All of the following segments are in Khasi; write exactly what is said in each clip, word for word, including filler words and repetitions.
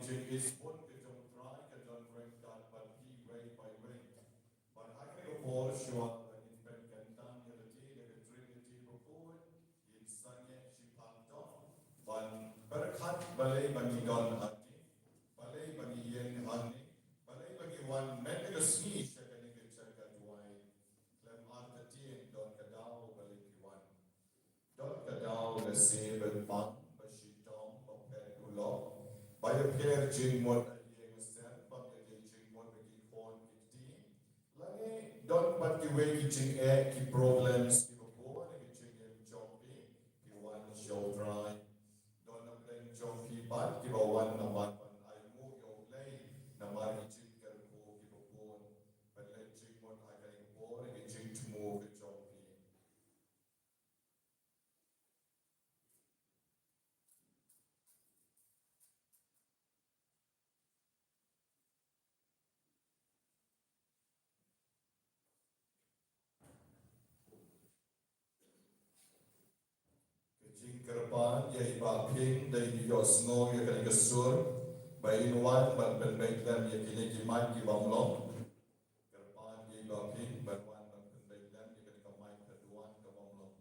Jingïasyrdoh ka jong U Trai ka don ryngkat bad phi wei pa wei. Bad ha kane ka por shuwa ba ngin pynkyntang ïa lade da ka Trinity bakhuid, ngin sangeh shiphang dong ban pyrkhat balei ba ngi don hangne, balei ba ngi ïeng hangne, balei ba ngi wan mynta ka sngi sha kane ka jaka duwai. Khlem artatien don ka daw balei phi wan. Don ka daw lehse ban pang, ba shitom, ba phet u lok, ba ïapher jingmut ha ïing ha sem, ba ïadei jingmut bad ki khun ki kti. Lane don pat kiwei ki jingeh, ki problems kiba bun ha ki jingim jong phi, phi wan sha U Trai. Don na pdeng jong phi pat kiba wan namar ban ainguh ïa U Blei namar ki jingkyrkhu kiba bun. Pynleit jingmut ha kane ka por ha ki jingthmu ki jong phi. Ka jingkyrpad ïa i Bah Phing da in ïohsngew ïa kane ka sur ba in wan ban pynbeit lem ïa kine ki mic ki bym long. Kyrpad ïa i Bah Phing ban wan ban pynbeit lem ïa kane ka mic ka duwan ka bym long.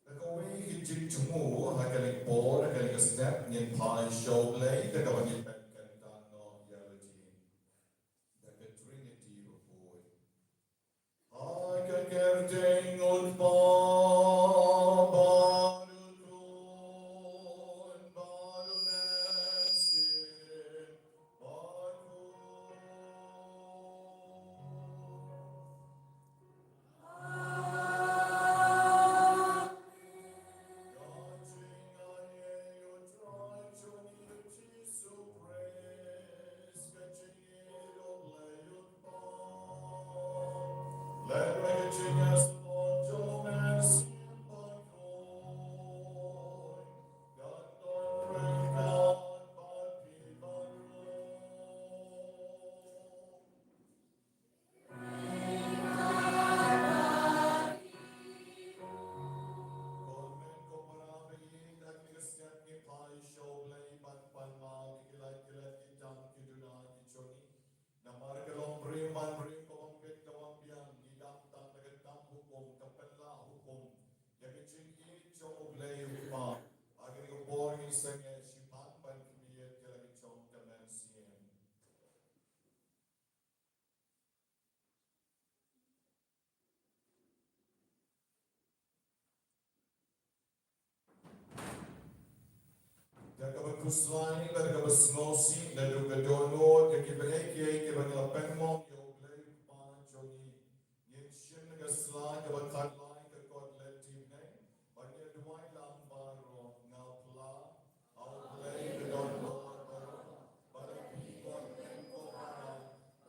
Da kawei ka jingthmu ha kane ka por, ha kane ka step, ngin phai sha U Blei da kaba ngin pynkyntang noh ïa lade da ka Trinity bakhuid. Ha ka kyrteng U Kpa bad U Khun bad U Mynsiem bakhuid. Ko hynmen ko para ba ïeit, ha kane ka step ngi phai sha U Blei ban pan map ïa ki lait ki let, ki tam ki duna ki jong ngi. Namar ka long briew man briew, ka bym bit ka bym biang, ngi dang tang da ka tam hukum, ka pynlah hukum ïa ka jingïeit jong U Blei U Kpa. Ha kane ka por ngin sangeh shiphang ban khmih ïa la ki jong ka mynsiem. Da kaba khuslai, da kaba sngewsih, naduh ka dohnud, ïa kiba ei kiei kiba ngi la pynmong ïa U Blei U Kpa jong ngi. Ngin shim na ka sla kaba khatlai, ka kot lynti bneng, ba ngin duwai lang baroh. Nga phla ha U Blei ka don bor baroh, bad ha phi ko hynmen ko para,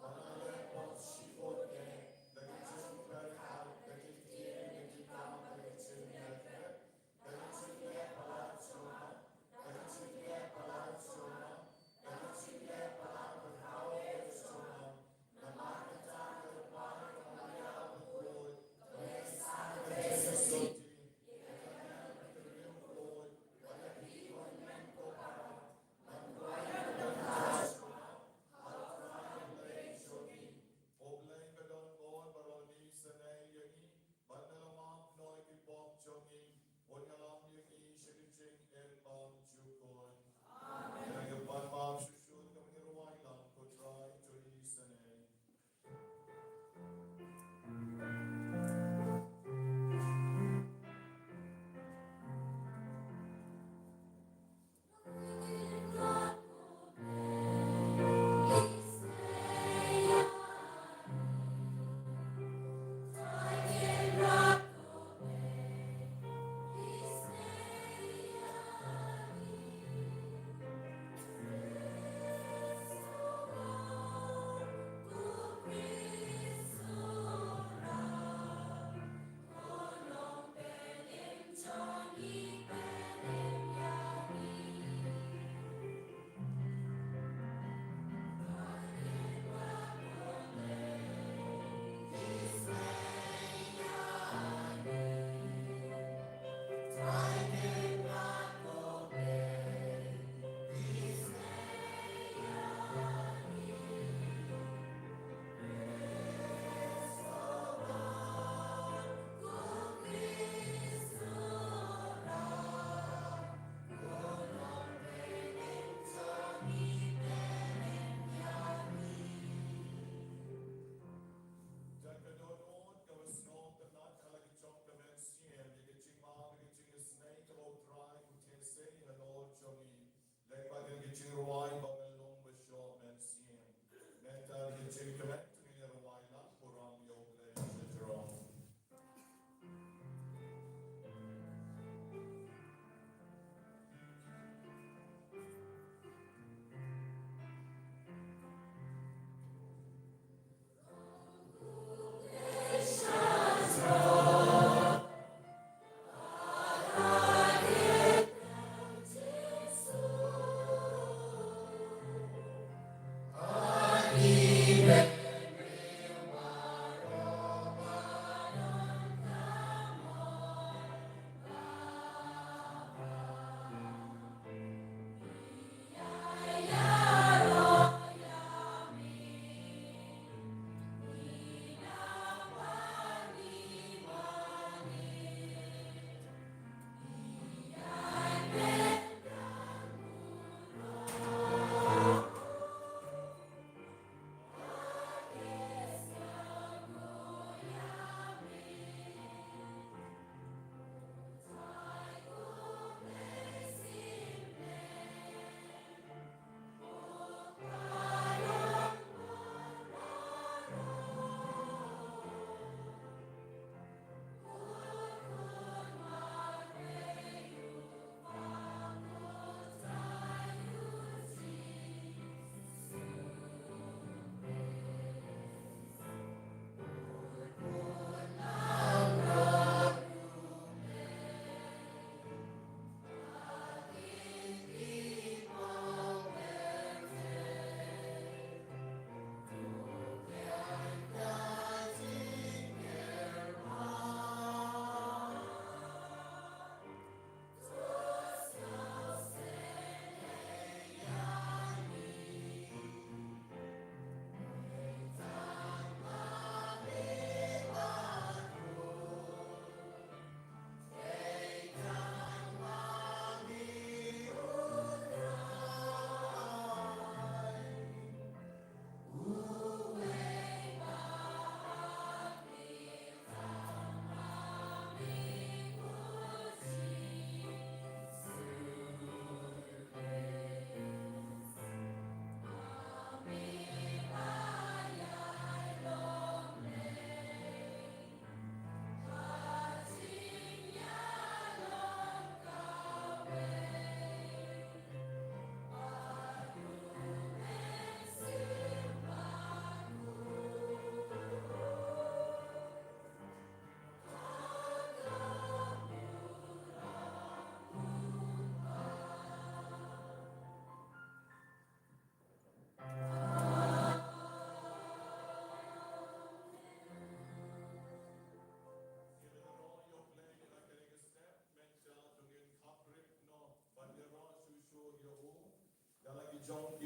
ba nga leh bok shibun eh da ka jingpyrkhat, da ki ktien, da ki kam, da ka jingïaklet, da ka jingleh palat jong nga, da ka jingleh palat jong nga, da ka jingleh palat bakhuid jong nga.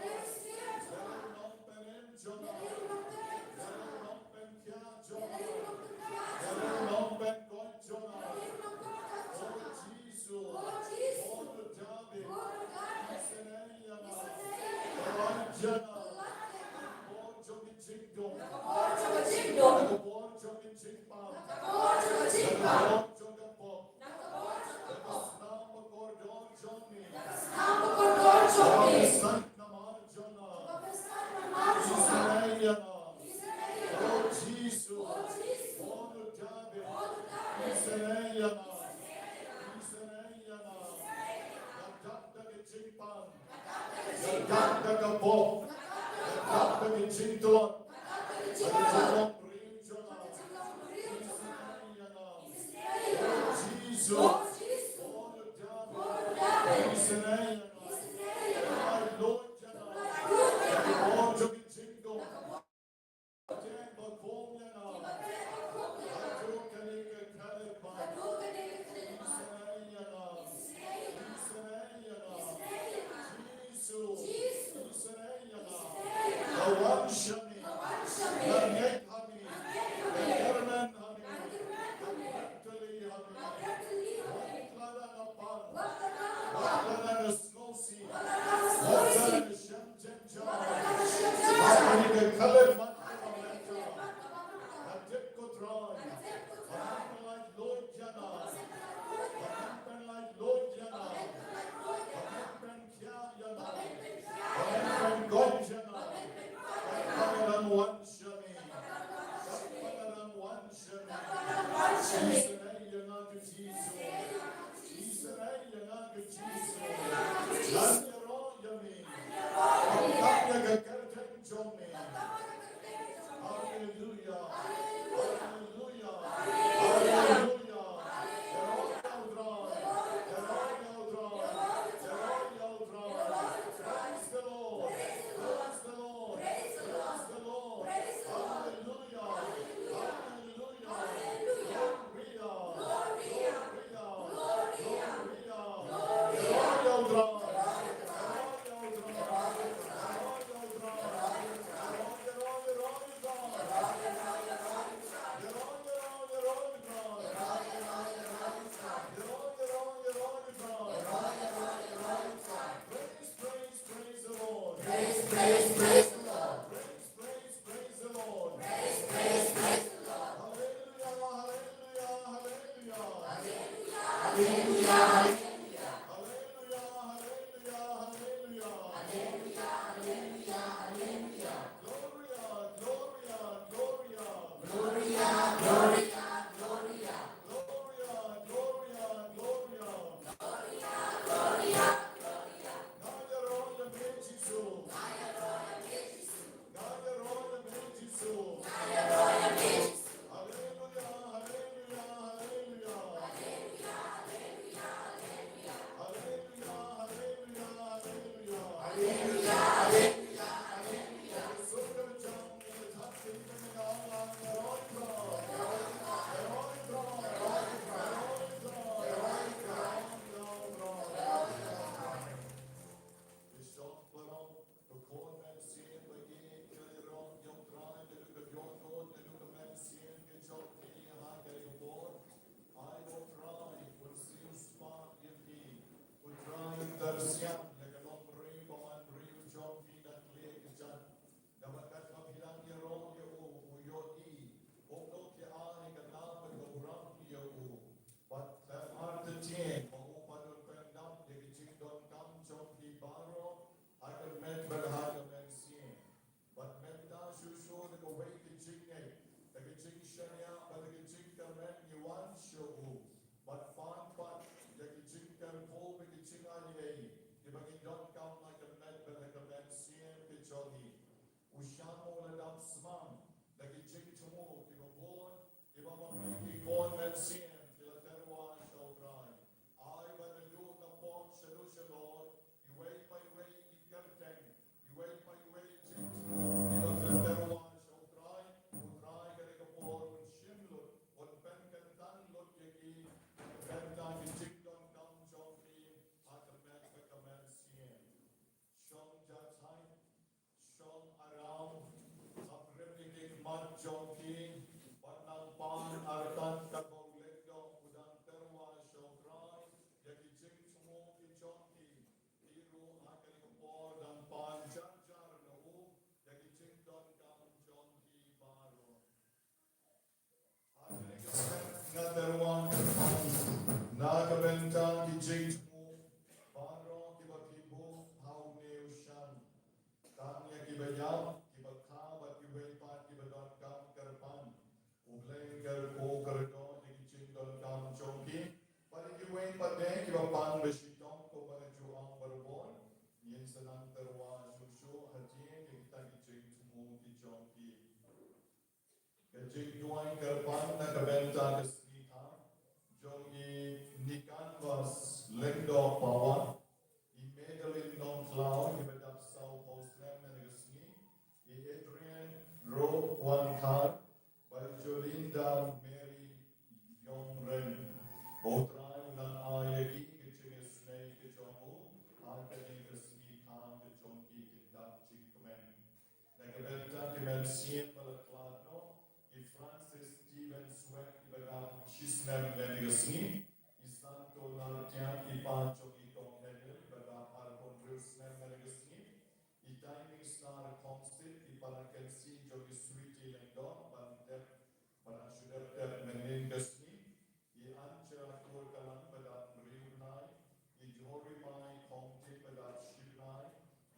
Lehse ïa jong nga. Lehse ïa jong nga. Lehse ïa jong nga. Lehse ïa jong nga. Lehse ïa jong nga. Lehse ïa jong nga. Oh Jisu. Oh Jisu. Oh David. Oh David. Isynei ïa nga. Isynei ïa nga. Pynlait ïa nga. Pynlait ïa nga. Ka bor jong ka jingdum. Ka bor jong ka jingdum. Ka bor jong ka jingpang. Ka bor jong ka jingpang. Ka bor jong ka pop. Ka bor jong ka pop. Ka snam ba kordor jong me. Ka snam ba kordor jong me. Ka snam namar jong nga. Ka snam namar jong nga. Isynei ïa nga. Isynei ïa nga. Oh Jisu. Oh Jisu. Oh David. Oh David. Isynei ïa nga. Isynei ïa nga. Isynei ïa nga. Isynei ïa nga. Nga dap da ka jingpang. Nga dap da ka pop. Nga dap da ka jingtlot. Nga dap da ka jinglong briew jong nga. Isynei ïa nga. Oh Jisu. Oh Jisu. Oh David. Isynei ïa nga. Isynei ïa nga. Pynlait ïa nga. Pynlait ïa nga. Ka bor jong ka jingdum. Ki ba beh ba kum ïa nga. Ki ba beh ba kum ïa nga. Haduh kane ka khyllipmat. Haduh kane ka khyllipmat. Isynei ïa nga. Isynei ïa nga. Isynei ïa nga. Isynei ïa nga. Jisu. Jisu. Isynei ïa nga. Isynei ïa nga. Ka wan sha me. Ka wan sha me. Ka ngeit ha me. Ka ngeit ha me. Ka kyrmen ha me. Ka kyrmen ha me. Ka bret kylli ha me. Ka bret kylli ha me. Wat la da nga pang. Wat la da nga pang. Wat la da nga sngewsih. Wat la da nga sngewsih. Wat la da nga shem jynjar. Wat la da nga shem jynjar. Ha kane ka khyllipmat kaba mynta. Ha kane ka khyllipmat kaba mynta. Nga tip ko Trai. Nga tip ko Trai. Wat men pynlait luid ïa nga. Wat men pynlait luid ïa nga. Wat men pynlait luid ïa nga. Wat men pynlait luid ïa nga. Wat men pynkhiah ïa nga. Wat men pynkhiah ïa nga. Wat men pynkoit ïa nga. Wat men pynkoit ïa nga. Katba nga dang wan sha me. Katba nga dang wan sha me. Katba nga dang wan sha me. Katba nga dang wan sha me. Isynei ïa nga ko Jisu. Isynei ïa nga ko Jisu. Ngan ïaroh ïa me. Ban tap ïa ka kyrteng jong me. Haleluia. Haleluia. Haleluia. Ïaroh ïa U Trai. Ïaroh ïa U Trai. Ïaroh ïa U Trai. Praise the Lord. Praise the Lord. Praise the Lord. Haleluia. Haleluia. Gloria. Gloria. siam ïa ka longbriew bymman briew jong phi na khlieh ka jan. Namar katba phi dang ïaroh ïa u, u ïohi. Kumno phi ai ka nam bad ka burom ïa u. Bad lem artatien ba u pat un pyndap ïa ka jingdonkam jong phi baroh ha ka met bad ha ka mynsiem. Bad mynta shuh shuh da kawei ka jingngeit, da ka jingshaniah bad da ka jingkyrmen ngi wan sha u. Bad pan pat ïa ka jingkyrkhu bad ka jingai kiba ngi donkam ha ka met bad ha ka mynsiem ka jong ngi. U shah u la dap smam da ki jingthmu kiba bun kiba ma ngi ki khun mynsiem ki la tyrwa sha U Trai. Ai ba naduh na pop shaduh shalor, iwei pa iwei i kyrteng, iwei pa iwei i jingthmu kiba ki la tyrwa sha U Trai, U Trai ka dei ka por un shim lut, un pynkyntang lut ïa ki, ka bynta ki jingdonkam jong ki ha ka met bad ka mynsiem. Shong jahthait, shong aram, hap rim ïa ki khmat jong ki, bad nang pan artat katba u lyngdoh u dang tyrwa sha U Trai ïa ki jingthmu ki jong ki. Ki ruh ha kane ka por dang pan jar jar na u ïa ki jingdonkam jong ki baroh. Ha kane ka step nga tyrwa kyrpang na ka bynta ki jingthmu baroh kiba phi buh ha une u shan. Tang ïa kiba ïap, kiba kha bad kiwei pat kiba donkam kyrpang. U Blei un kyrkhu kyrdoh ïa ki jingdonkam jong ki. Bad ïa kiwei pat de kiba pang ba shitom kumba nga ju ong barabor. Ngin sa nang tyrwa shuh shuh hadien ïa kita ki jingthmu ki jong ki. Ka jingduwai kyrpang na ka bynta ka sngi kha jong i Nikanvas Lyngdoh Pawar, i Madeline Nongkhlaw kiba dap saw phew snem na ka sngi, i Adrian Rowankhar bad i Jolinda Mary Yongren. Ba U Trai un nang ai ïa ki ka jingisynei ka jong u ha kane ka sngi kha ka jong ki, kin dap jingkmen. Na ka bynta ki mynsiem ba la khlad noh, i Francis Steven Sweat iba dap shi snem na ka sngi, i Santo Nartiang i pa jong i Kong Henry iba dap arphew hynriew snem na ka sngi, i Timing Star Khongsit i para kynsi jong i Sweety Lyngdoh ban tep, ban shu dep tep mynnin ka sngi, i Ancha Kurkalang ba dap hynriew bnai, i Jorimai Khongtit ba dap shi bnai,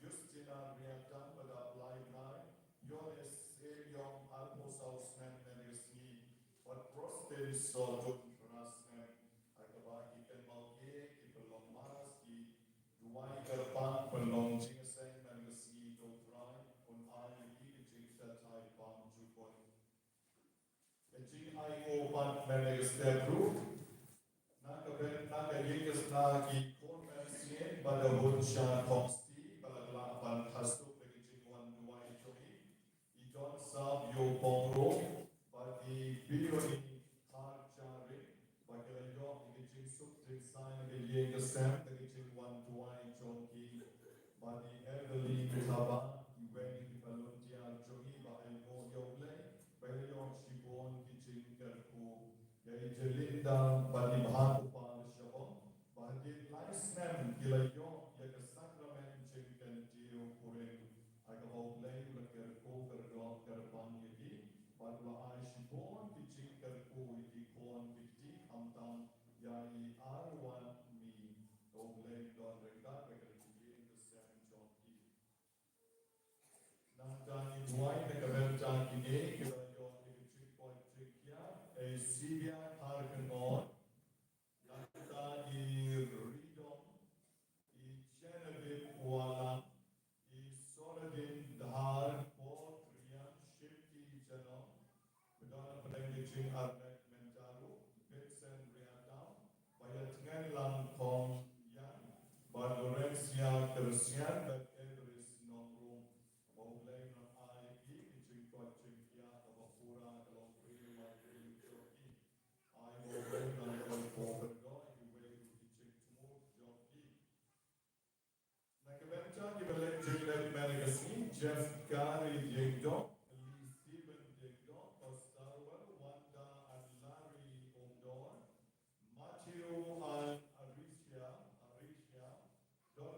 Justina Riatang ba dap lai bnai, Yones Seliong arphew saw snem na ka sngi, bad Prostin Sotun phra snem. Ha kaba ki kynmaw ki, ki pynlong mass, ki duwai kyrpang, pynlong jingïaseng na ka sngi, to U Trai un ai ïa ki ka jingshai bymjukut. Ka jingai ko pat mynta ka step ruh. Na ka bynta ka ïing ka sem ki khun mynsiem ba da hun sha Khongsti ba la lah ban khasuk da ka jingwan duwai jong i. I Don Sap Ïew Pongro bad i Bioni Thar Jaring ba ki la ïoh ïa ka jingsuk jingsaiñ na ka ïing ka sem da ka jingwan duwai jong ki. Bad i Evelyn Thabah, iwei na ki volunteer jong i ba ainguh ïa U Blei ba i la ïoh shibun ki jingkyrkhu. Ïa i Jelinda bad i Bha Kupar Shabong ba hadien lai snem ki la ïoh ïa ka sakramen jingkyntiew kurim. Ha kaba U Blei u la kyrkhu kyrdoh kyrpang ïa ki bad u la ai shibun ki jingkyrkhu ïa ki khun ki kti, khamtam ïa i Arwan Mi. To U Blei un don ryngkat bad ka ïing ka sem jong ki. Nangta ngin duwai na ka bynta kine kiba ïoh ïa ka jingkoit jingkhiah, i Sibia Tharkynor, nangta i Ridong, i Genevieve Walang, i Soradin Dhar, Paul Riang, Shimti Janong, ba don hapdeng ka jingarmet mynta ruh, Vincent Riatao, ba ïatngen lang Khong Yang, ba Lorencia Tersian, bad Everest Nongrum. Ba U Blei un ai ïa ki ka jingkoit jingkhiah kaba pura, ka longbriew laibriew jong ki. Ai ba U Blei un ai kyrdoh ïa kiwei ruh ki jingthmu jong ki. Na ka bynta kiba leit jingleit mynta ka sngi, Jeff Kari Diengdoh, Lee Stephen Diengdoh, Pastor Wanda and Larry Umdor, Matthew and Aricia, Aricia, Don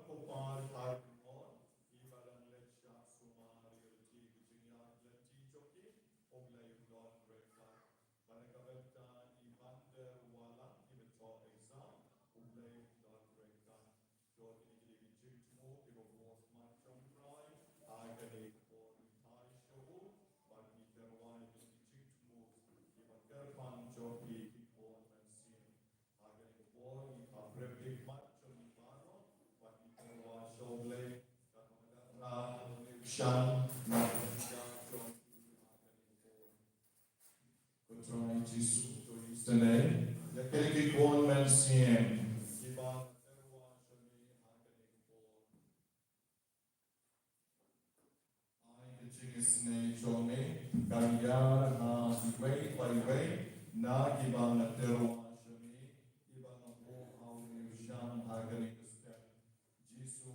Shan na ka jong u ha kane ka por. Ko Trai Jisu, to isynei ïa kine ki khun mynsiem kiba tyrwa sha me ha kane ka por. Ai ka jingisynei jong me kan ïar ha iwei pa iwei na kiba tyrwa sha me, kiba buh ha une u shan ha kane ka step. Jisu,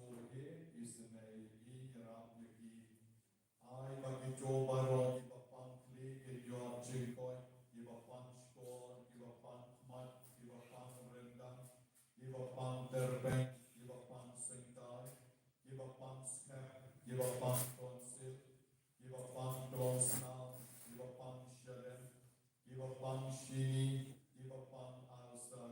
isynei ïa ki, ïarap ïa ki. Ai ba kito baroh kiba pang khlieh kin ïoh jingkoit, kiba pang shkor, kiba pang khmat, kiba pang ryndang, kiba pang tyrpeng, kiba pang syngkai, kiba pang skhem, kiba pang tonsil, kiba pang klongsnam, kiba pang shalem, kiba pang shini, kiba pang ulcer.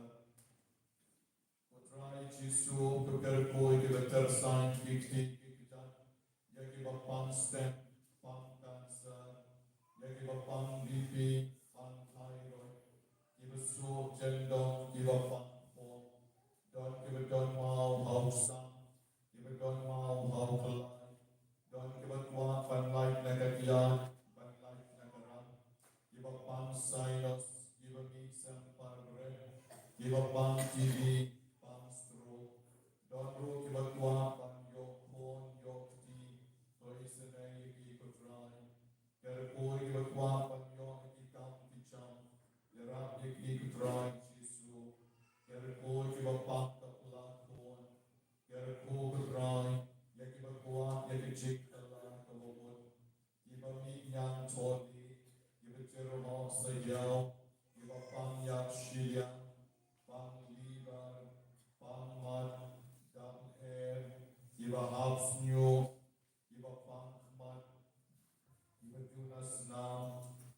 Ko Trai Jisu, to kyrkhu ïa kiba tyrsa ki kti ki kjat, ïa kiba pang stent, pang cancer, ïa kiba pang B P, pang thyroid, kiba suk jendong, kiba pang khong. Don kiba don maw ha u sam, kiba don maw ha u khlaiñ. Don kiba kwah ban lait na ka kjat, ban lait na ka rang. Kiba pang sinus, kiba mih sem par bret, kiba pang T B, pang stroke. Don ruh kiba kwah ban ïoh khun ïoh kti, to isynei ïa ki, ko Trai. Kyrkhu ïa kiba kwah ban ïoh ïa ki kam ki jam, ïarap ïa ki, ko Trai Jisu. Kyrkhu ïa kiba pang ka pla khun, kyrkhu, ko Trai, ïa kiba kwah ïa ka jingkylla kaba mut. Kiba mih ñiangthohdieng, kiba jyrhoh saïaw, kiba pang ïap shiliang, pang liver, pang mad, dap her, kiba hap shñiuh, kiba pang khmat, kiba duna snam,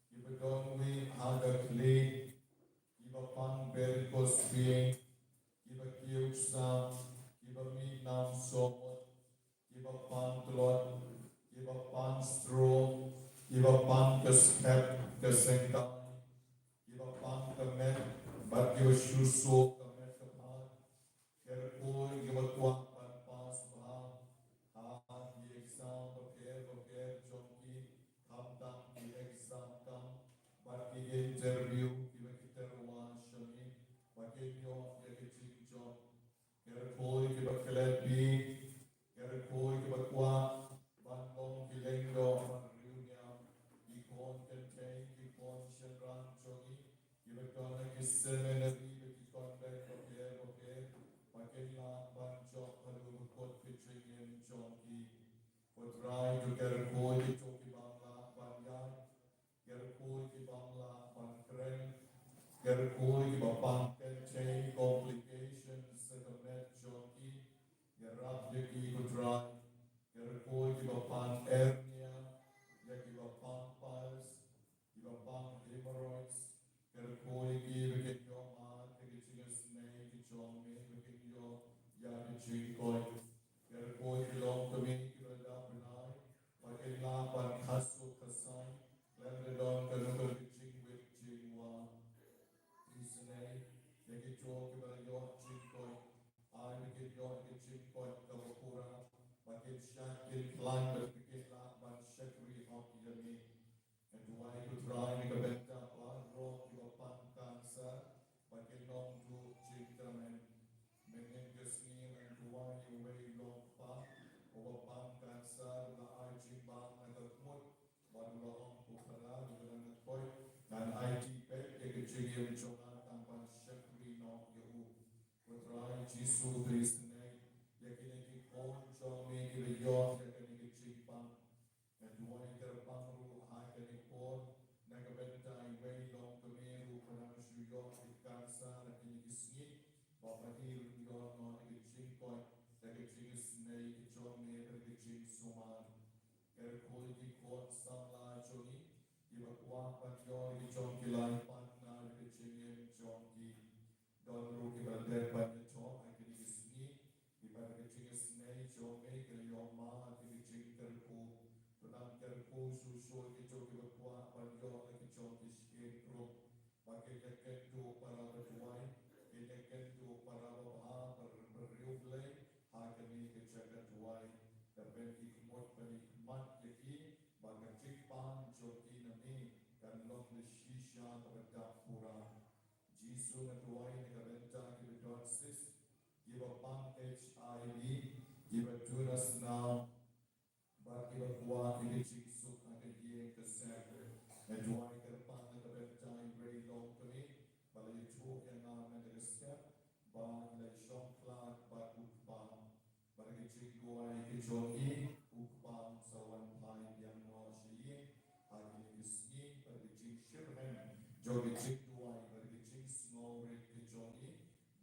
kiba don wih ha ka khlieh, kiba pang varicose vein, kiba kiew ksam, kiba mih nam sohmut, kiba pang tlot, kiba pang stroke, kiba pang ka skep ka sengkang, kiba pang ka met bad kiba shu suk ka met ka phad. Kyrkhu ïa kiba kwah ban pass bha ha ki exam bapher bapher jong ki, khamtam ki exam kam bad ki interview kiba ki tyrwa sha me, ba kin ïoh ïa ka jingjop. Kyrkhu ïa kiba klet bih, kyrkhu ïa kiba kwah ban long ki lyngdoh ban riewniam, ki khun kynthei, ki khun shynrang jong ngi, kiba don ha ki seminary bad ki convent bapher bapher, ba kin lah ban jop haduh ba kut ka jingim jong ki. Ko Trai, to kyrkhu ïa kito kiba ym lah ban ïaid, kyrkhu ïa kiba ym lah ban kren, kyrkhu ïa kiba pang kynthei, complications ha ka met jong ki, ïarap ïa ki, ko Trai. Kyrkhu ïa kiba pang hernia, ïa kiba pang piles, kiba pang hemorrhoids. Kyrkhu ïa ki ba kin ïoh mad da ka jingisynei ka jong me, ba kin ïoh ïa ka jingkoit. Kyrkhu ïa ki longkmie kiba la dap bnai, ba kin lah ban khasu khasai khlem da don kano kano ka jingwit jingwa. Isynei ïa kito kiba la ïoh jingkoit, ai ba kin ïoh ïa ka jingkoit kaba pura, ba kin shait kin khlaiñ bad ba kin lah ban shakri hok ïa me. Nga duwai, ko Trai, na ka bynta baroh kiba pang cancer, ba kin long duh jingkyrmen. Mynnin ka sngi ngan duwai ïa uwei u longkpa uba pang cancer, u la ai jingbam na ka khmut bad u la ong, ko Khlad, u la ngan koit, ngan aiti beit ïa ka jingim jong nga tang ban shakri noh ïa u. Ko Trai Jisu, to isynei ïa kine ki khun jong me kiba ïoh ïa kane ka jingpang. Nga duwai kyrpang ruh ha kane ka por na ka bynta iwei i longkmie ruh ba dang shu ïoh ïa ka cancer ha kine ki sngi, ba phi ruh phin ïoh noh ïa ka jingkoit da ka jingisynei ka jong me bad ka jingsumar. Kyrkhu ïa ki khun samla jong ngi kiba kwah ban ïoh ïa ki jong ki lai partner ha ka jingim jong ki. Don ruh kiba la dep ban ïathoh ha kine ki sngi, kiba da ka jingisynei jong me ki la ïoh mad ïa ka jingkyrkhu. To nang kyrkhu shuh shuh ïa kito kiba kwah ban ïoh ïa ki jong ki shakri ruh, ba kin ïakynduh para ba duwai, kin ïakynduh para ba bha, para ba riewblei ha kane ka jaka duwai. Da pynkhmut, pynkhmat Sha ka bynta pura. Jisu, nga duwai na ka bynta kiba don cyst, kiba pang H I V, kiba duna snam, bad kiba kwah ïa ka jingsuk ha ka ïing ka sem. Nga duwai kyrpang na ka bynta iwei i longkmie ba la ïathuh ïa nga mynta ka step ba la shong khlad bad u kpa. Bad ka jingduwai ka jong i, u kpa un sa wan phai biang noh sha ïing ha kine ki sngi. Bad ka jingshitrhem jong ka jingduwai bad ka jingsngewrit ka jong i,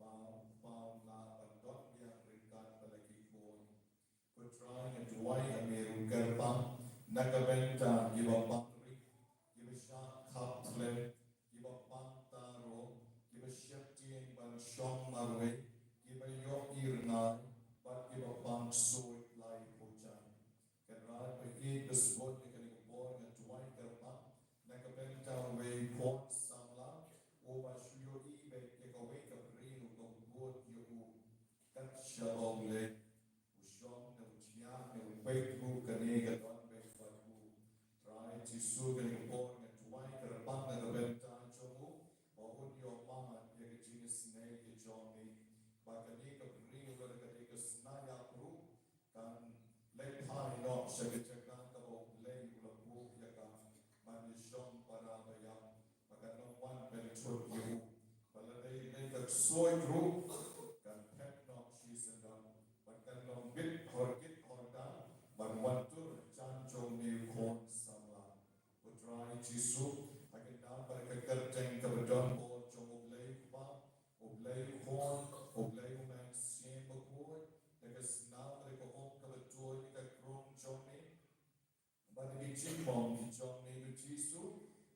ba u kpa un lah ban don biang ryngkat bad la ki khun. Ko Trai, nga duwai ïa me ruh kyrpang na ka bynta kiba pang rit, kiba shah khap khlem, kiba pang taro, kiba sheptieng ban shong marwei, kiba ïohi rngai, bad kiba pang ksuid lai pyrshah. Kynrad ba ïeit ba sbun, ïa kane ka por nga duwai kyrpang na ka bynta uwei u khun samla uba shu ïohi beit ïa kawei ka briew uba bud ïa u. Kat shaba u leit, u shong ne u thiah ne u peit ruh, kane ka don beit bad u. Trai Jisu, kane ka por nga duwai kyrpang na ka bynta jong u, ba un ïohmad ïa ka jingisynei ka jong me, ba kane ka briew lane kane ka snaiap ruh kan leit phai noh sha ka jaka kaba U Blei u la buh ïa ka ban ïashong para baiap. Ba kan long wan ban ïathuh ïa u, ba lada dei ka ksuid ruh kan phet noh shisyndon, ba kan long bit hor kit hor tang ban wan tur jan jong me u khun samla. Ko Trai Jisu, ha ka nam bad ka kyrteng kaba don bor jong U Blei u Kpa, U Blei u Khun, U Blei u Mynsiem Bakhuid, da ka snam bad ka um kaba tuid ka krung jong me, bad ki jingmong ki jong me, ko Jisu,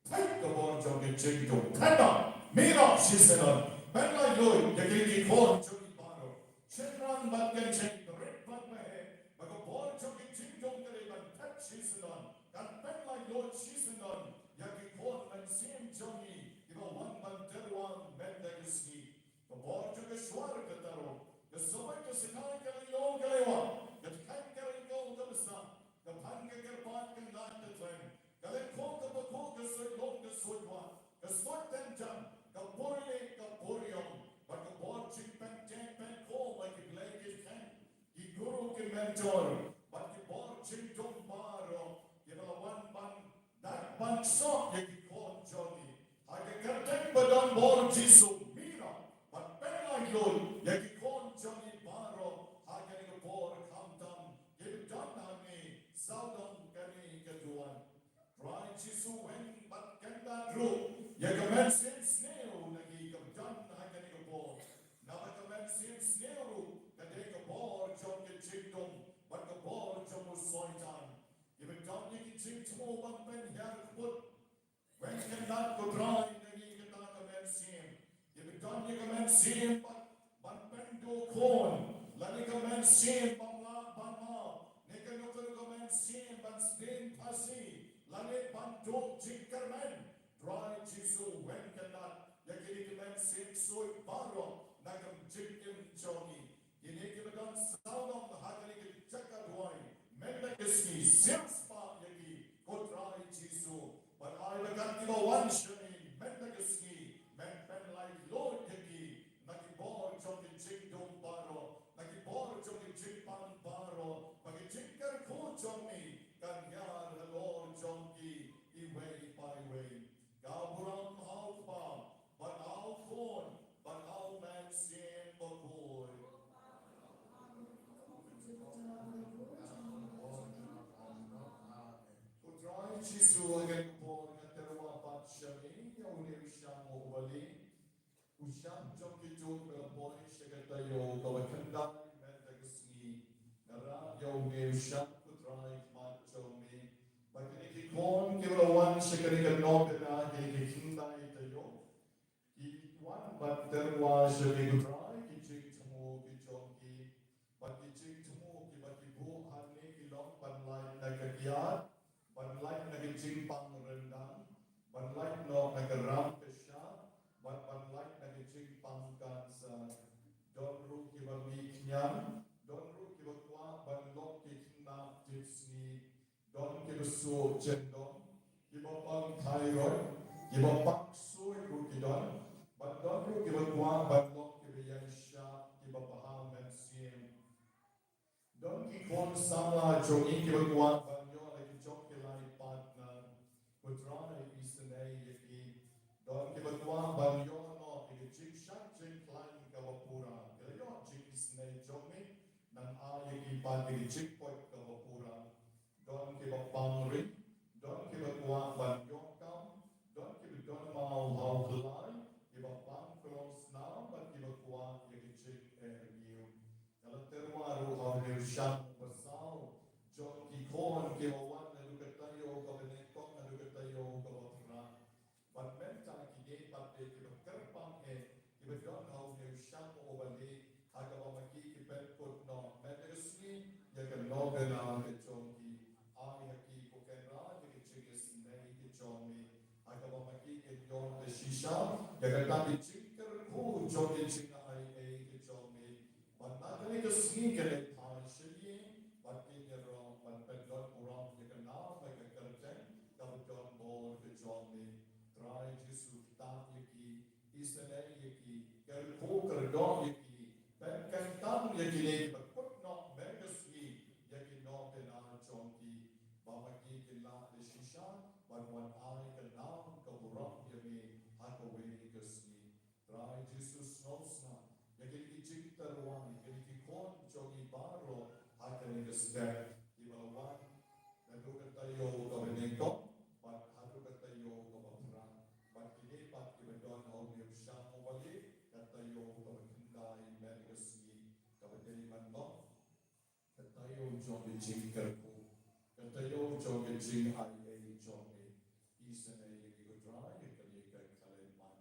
peit ka bor jong ki jingdum, peit noh, mih noh shisyndon, peit noh, lait ïa ki khun jong me baroh. Shynrang bad kynthei, rit bad baheh, ba ka bor jong ki jingdum ka dei ban phet shisyndon, kan pynlait lut shisyndon ïa ki khun mynsiem jong ngi kiba wan ban tyrwa mynta ka sngi. Ka bor jong ka shuwa ka tarum, ka sawai ka sngewbha, ka lyngngoh ka lyngngoh, ka jingkheiñ ka ringkaw ka bsa, ka pang ka kyrpad ka ngat ka tren, ka lyngkhuh ka bakhuh, ka suid lum ka suid wah, ka suid tyngjan, ka purieh ka puriong, bad ka bor jingpyntip pynkhuid ïa ki blei ki kheiñ, ki guru ki mentor, bad ki bor jingdum baroh kiba la wan ban, ban sop ïa ki khun jong ngi. Ha ka kyrteng ba don bor Jisu, mih noh bad pynlait lut ïa ki khun jong ngi baroh ha kane ka por, khamtam kiba don hangne, sawdong kane ka duwan. Trai Jisu, weng bad kyndat ruh ïa ka mynsiem sniew na ngi kiba don ha kane ka bor. Naba ka mynsiem sniew ruh ka dei ka bor jong ka jingdum bad ka bor jong u Soitan. Kiba don ïa ki jingthmu ban pynhiar kput, weng kyndat, ko Trai, na ngi kata ka mynsiem. Kiba don ïa ka mynsiem ban, ban pynduh khun, lane ka mynsiem ban lah ban map, ne kano kano ka mynsiem ban sdien phasi, lane ban duh jingkyrmen. Trai Jisu, weng kyndat ïa kine ki mynsiem ksuid baroh na ka jingim jong ngi. Kine kiba don sawdong ha kane ka jaka duwai mynta ka sngi, siewspah ïa ki, ko Trai Jisu. Bad ai ba kat kiba wan shane mynta ka sngi, men pynlait lut ïa ki na ki bor jong ki jingdum baroh, na ki bor jong ki jingpang baroh, ba ki jingkyrkhu jong ngi kan hiar halor jong ki iwei pa iwei. Ka burom ha u Kpa, bad ha u Khun, bad ha u Mynsiem Bakhuid. Ko Trai Jisu, ha kane ka por nga tyrwa pat sha me ïa une u shang uba lieh, u shang jong kito kiba la poi sha ka taïew kaba khyndai mynta ka sngi. Nga rah ïa une u shang, ko Trai, ha khmat jong me, ba kine ki khun kiba la wan sha kane ka nongkyndai, kine ki khyndai taïew, ki wan ban tyrwa sha me, ko Trai, ki jingthmu ki jong ki, bad ki jingthmu kiba ki buh hangne ki long ban lait na ka kiad, ban lait na ka jingpang ryndang, ban lait noh na ka ram ka shap, bad ban lait na ka jingpang cancer. Don ruh kiba mih khñiang, don ruh kiba kwah ban long ki khynnah tipsngi, don kiba suh jyndong, kiba pang thyroid, Kiba pang suit ruh ki don, bad don ruh kiba kwah ban long kiba ïaishah, kiba bha mynsiem. Don ki khun samla jong ngi kiba kwah ban ïoh la ki jong ki lai partner. Ko Trai, isynei ïa ki. Don kiba kwah ban ïoh noh ïa ka jingshad jingkhlaiñ kaba pura. Ki la ïoh jingisynei jong me, nang ai ïa ki pat ïa ka jingkoit kaba pura. Don kiba pang ri, don kiba kwah ban ïoh kam, don kiba don mawhawkhlai, kiba pang khlong snam bad kiba kwah ïa ka jingeh rngiew. Nga la tyrwa ruh ha u Hynñiewshang Basaw jong ki khun kiba wan naduh ka taïew kaba nyngkong haduh ka taïew kaba phra. Bad mynta kine pat de kiba kyrpang eh, kiba don ha u Hynñiewshang uba lieh, ha kaba ma ki ki pynkut noh mynta ka sngi ïa ka novena ka jong ki. Ai ha ki, ko Kynrad, ïa ka jingisynei ka jong me, ha kaba ma ki kin ïoh da shisha ïa kata ka jingkyrkhu jong ka jingaiei ka jong me. Bad na kane ka sngi kin ïa phai sha ïing bad kin ïaroh ban pyndonburom ïa ka nam bad ka kyrteng kaba donbor ka jong me. Trai Jisu, ktah ïa ki, isynei ïa ki, kyrkhu kyrdoh ïa ki, pynkyntang ïa kine kiba kut noh mynta ka sngi ïa ki novena jong ki, ba ma ki kin lah da shisha ban wan ai ka nam ka burom ïa me ha kawei ka sngi. Trai Jisu, sngewsynei ïa kine ki jingtyrwa, ïa kine ki khun jong ngi baroh ha kane ka step, kiba la wan naduh ka taïew kaba nyngkong bad haduh ka taïew kaba phra. Bad kine pat kiba don ha u Hynñiewshang uba lieh, ka taïew kaba khyndai mynta ka sngi, kaba dei ban long ka taïew jong ka jingkyrkhu, ka taïew jong ka jingaiei jong me. Isynei ïa ki, ko Trai, ïa kane ka khyllipmat.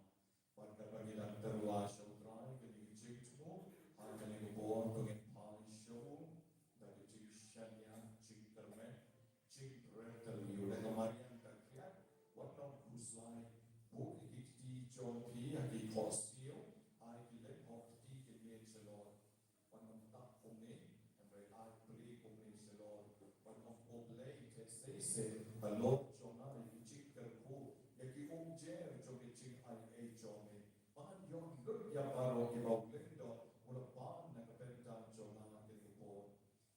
Bad kaba ngi dang tyrwa sha u Trai, kane ka jingthmu, ha kane ka por ba ngin phai sha u da ka jingshaniah jingkyrmen, jingpyrta ïa u da ka mariang ka kiad. Wat nang khuslai, buh ïa ki kti jong phi ha ki khohsiew, ai ki lyngngoh kti kin mih shalor. Wat nang tap kumne, hynrei ai plie kumne shalor. Wat nang khublei te sei sei halor jong nga ïa ki jingkyrkhu, ïa ki umjer jong ka jingaiei jong me. Ban ïoh lut ïa baroh kiba u Lyngdoh u la pan na ka bynta jong nga ha kane ka por.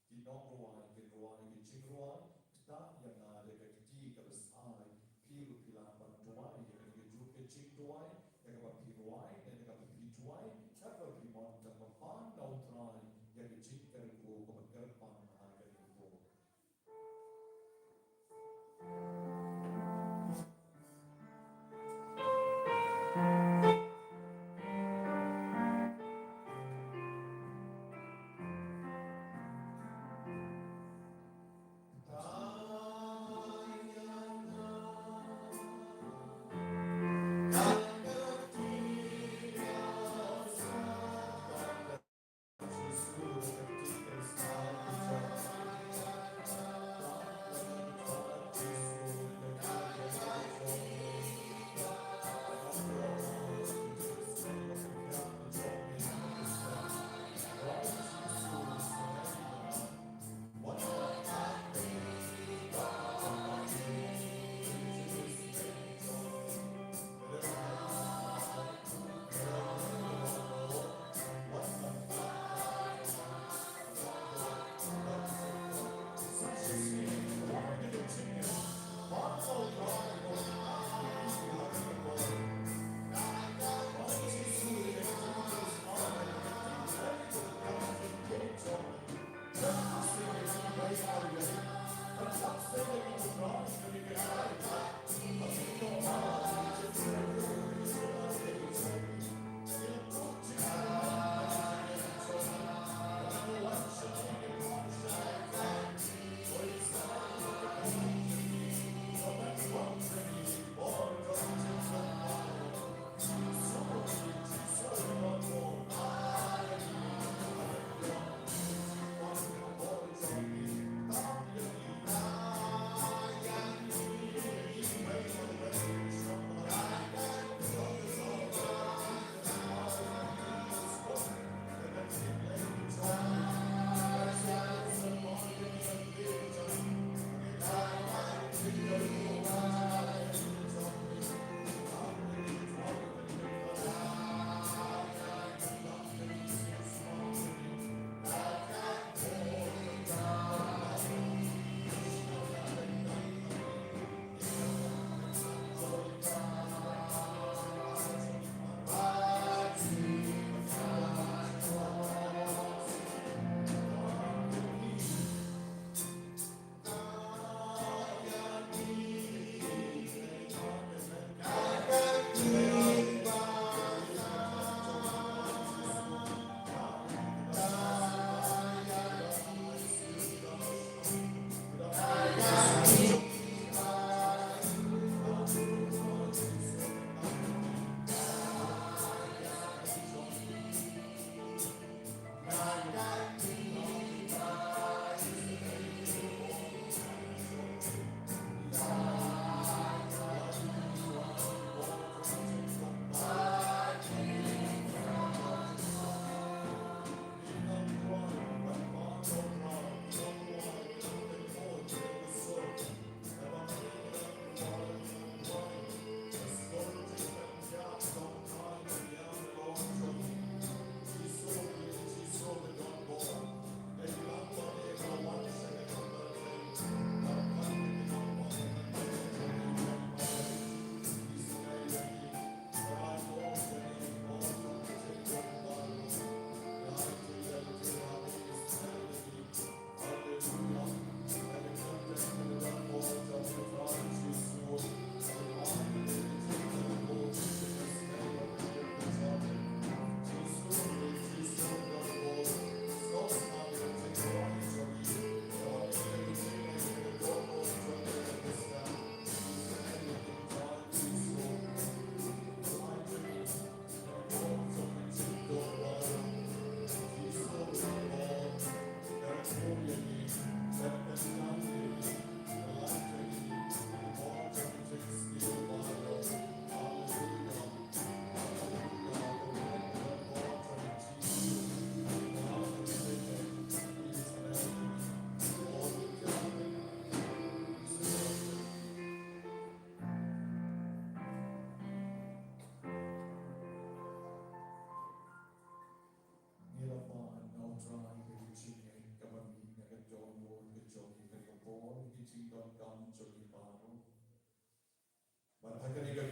Ki nongrwai kin rwai ki jingrwai, ktah ïa nga da ka kti kaba shai, phi ruh phi lah ban duwai ïa kane ka juh ka jingduwai, ïa kaba phi rwai ne ïa kaba phi duwai, katba phi mon, tang ba pan na u Trai ïa ka jingkyrkhu kaba kyrpang ha kane ka por.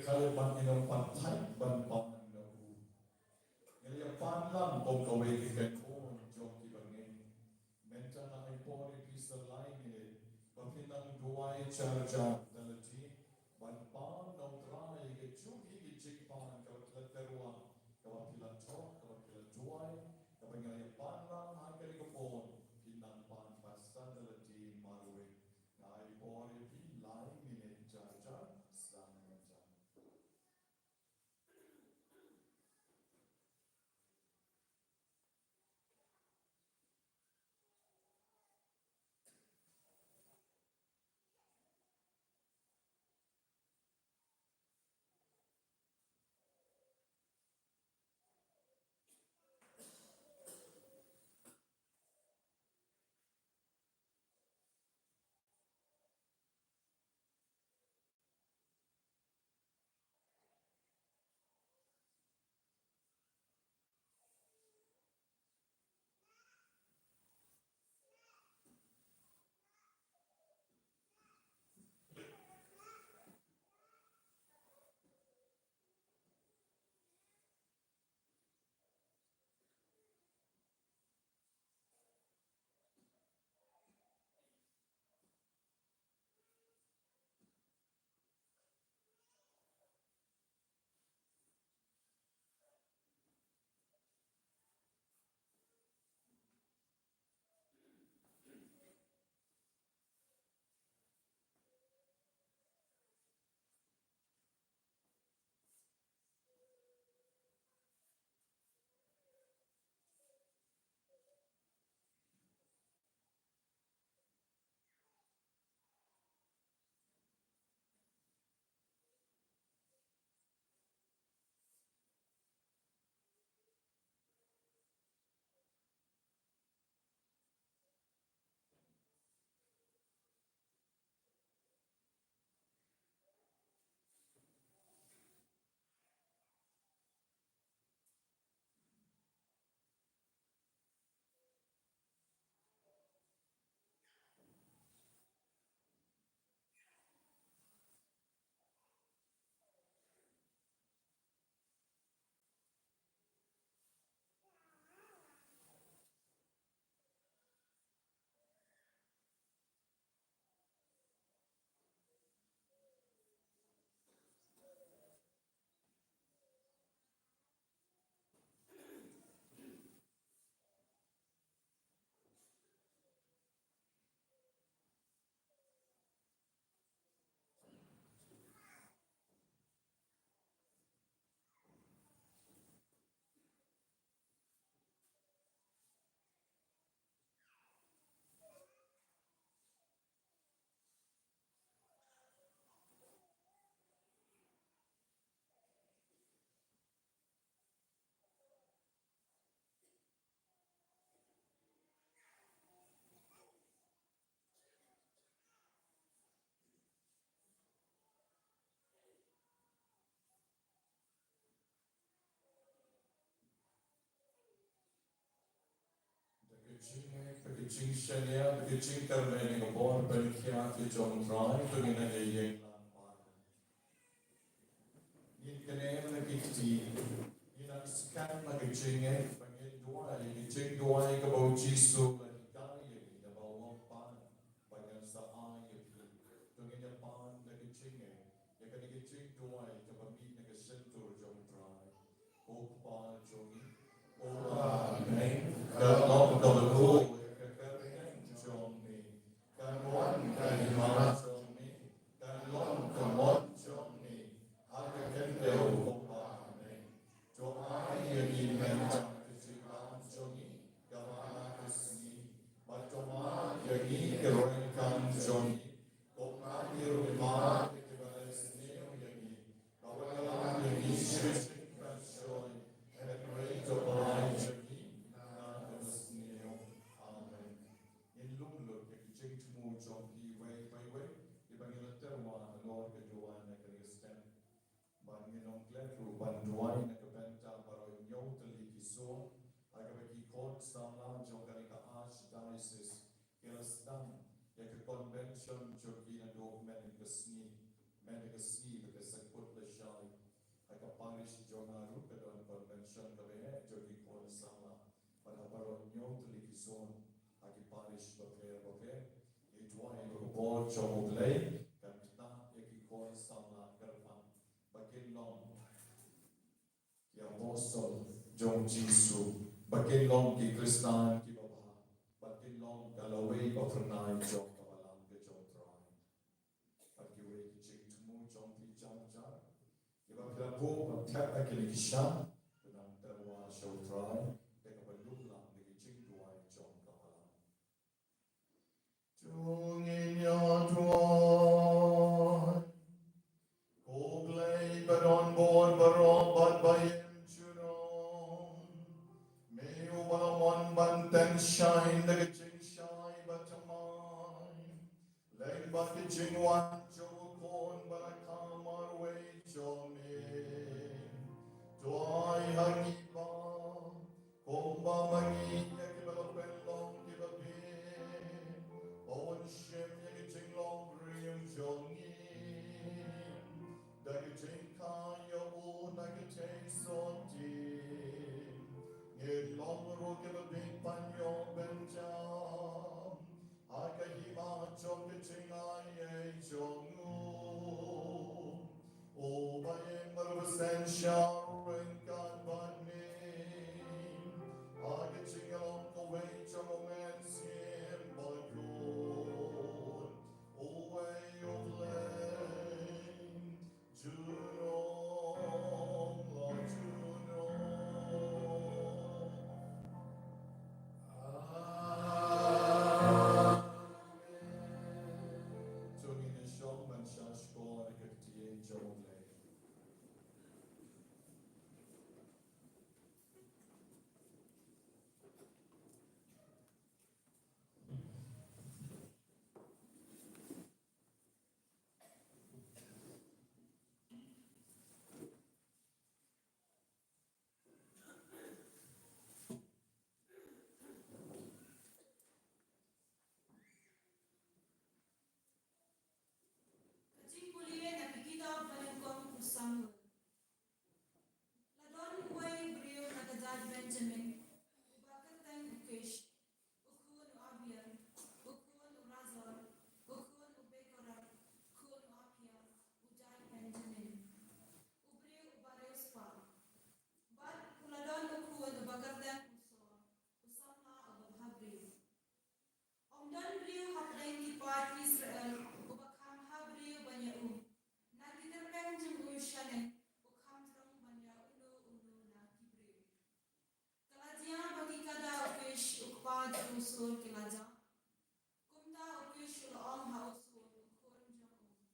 Ka leh ban ïa nong pynthait ban pan na u. Ngi la ïa pan lang kum kawei ka kynhun jong ki bangeit. Mynta nga ai por ïa phi sa lai minit ba phin nang duwai jar jar da lade ban pan na u Trai ïa ka jong ki jingpan kaba phi la tyrwa, kaba phi la thoh, kaba phi la duwai, kaba ngi la ïa pan lang ha kane ka por phin nang pan bad sa da lade marwei. Nga ai por ïa phi lai minit jar jar sa mynta. Da ka jingngeit, da ka jingshaniah, da ka jingkyrmen ïa ka bor pynkhiah ka jong U Trai, to ngin ïa ïeng lang bad. Ngin kynmaw na ki kti, ngin nang skhem na ka jingngeit, ba ngin duwai ïa ka jingduwai kaba U Jisu u la hikai ïa ngi, naba u ong, Pan, ba ngan sa ai ïa phi. To ngin ïa pan da ka jingngeit ïa kane ka jingduwai kaba mih na ka shyntur jong U Trai. Ko Kpa jong ngi, ko Kpa ha bneng, kan long kaba khuid ïa ka kyrteng jong me. Kan wan ka hima jong me, kan long ka mon jong me ha ka khyndew ko Kpa ha bneng. To ai ïa ngi mynta ka jingkam jong ngi kaba ha ka sngi, bad to mad ïa ngi ki ryngkang jong ngi, kumba ngi ruh ngi mad ïa kiba la sniew ïa ngi, bad wat la ïa ngi sha ka jingpynshoi, hynrei to pynlait jong ngi na ka sniew. Amen. Ngin lum lut ïa ki jingthmu jong phi iwei pa iwei, kiba ngi la tyrwa halor ka duwai na ka Khristan. Bad ngin ym klet ruh ban duwai na ka bynta baroh hynñiew tylli ki sur, ha kaba ki court samla jong kane ka Archdiocese ki la sdang ïa ka convention jong ki naduh mynne ka sngi, mynne ka sngi ba ka sa kut lashai. Parish jong nga ruh ka don convention kaba heh jong ki khun samla. Bad ha baroh hynñiew tylli ki zone ha ki parish bapher bapher. Ngi duwai ba ka bor jong U Blei kan ktah ïa ki khun samla kyrpang ba kin long ki apostol jong Jisu, ba kin long ki Khristan kiba bha, ba kin long ka lawei ba phyrnai jong ka balang ka jong U Trai. Bad kiwei ki jingthmu jong phi jar jar kiba phi la buh ban thep ha kine ki sha, to nang tyrwa sha U Trai da kaba lumlang da ki jingduwai jong ka balang. To ngin ïa duwai. Ko Blei ba don bor baroh bad ba im junom, me uba la mon ban teng shai da ka jingshai bathymmai lyngba ka jingwan jong U Khun ba la kha marwei jong me. To ai ha ngi ba, kumba ma ngi ïa kiba la pynlong kiba biang, ba un shim ïa ka jinglong briew jong ngi da ka jingkha ïa u na ka jingsotti. Ngin long ruh kiba biang ban ïoh ban jam ha ka hima jong ka jingaiei jong u. Uba im bad uba synshar ryngkat bad me ha ka jingïalam kawei jong U Mynsiem Bakhuid, uwei U Blei, junom la junom. Amen. To ngin ïa shong ban shah shkor ïa ka ktien jong U Blei. Ka jingpule na ki kitab ba nyngkong u Samuel. La don uwei u briew na ka jaid Benjamin, uba kyrteng u Kish, u khun u Abiel, u khun u Razor, u khun u Bekorath, khun u Apia, u jaid Benjamin. U briew uba riewspah. Bad u la don u khun uba kyrteng u Saul, u samla uba bhabriew. Ym don briew hapdeng ki paid Israel uba kham ha briew ban ïa um. Na ki tyrpeng jong u shaneng u kham trong ban ïa uno uno na ki briew. Ka la jia ba ki kada u Kish u kpa jong u Saul ki la jah. Kumta u Kish u la ong ha u Saul u khun jong u,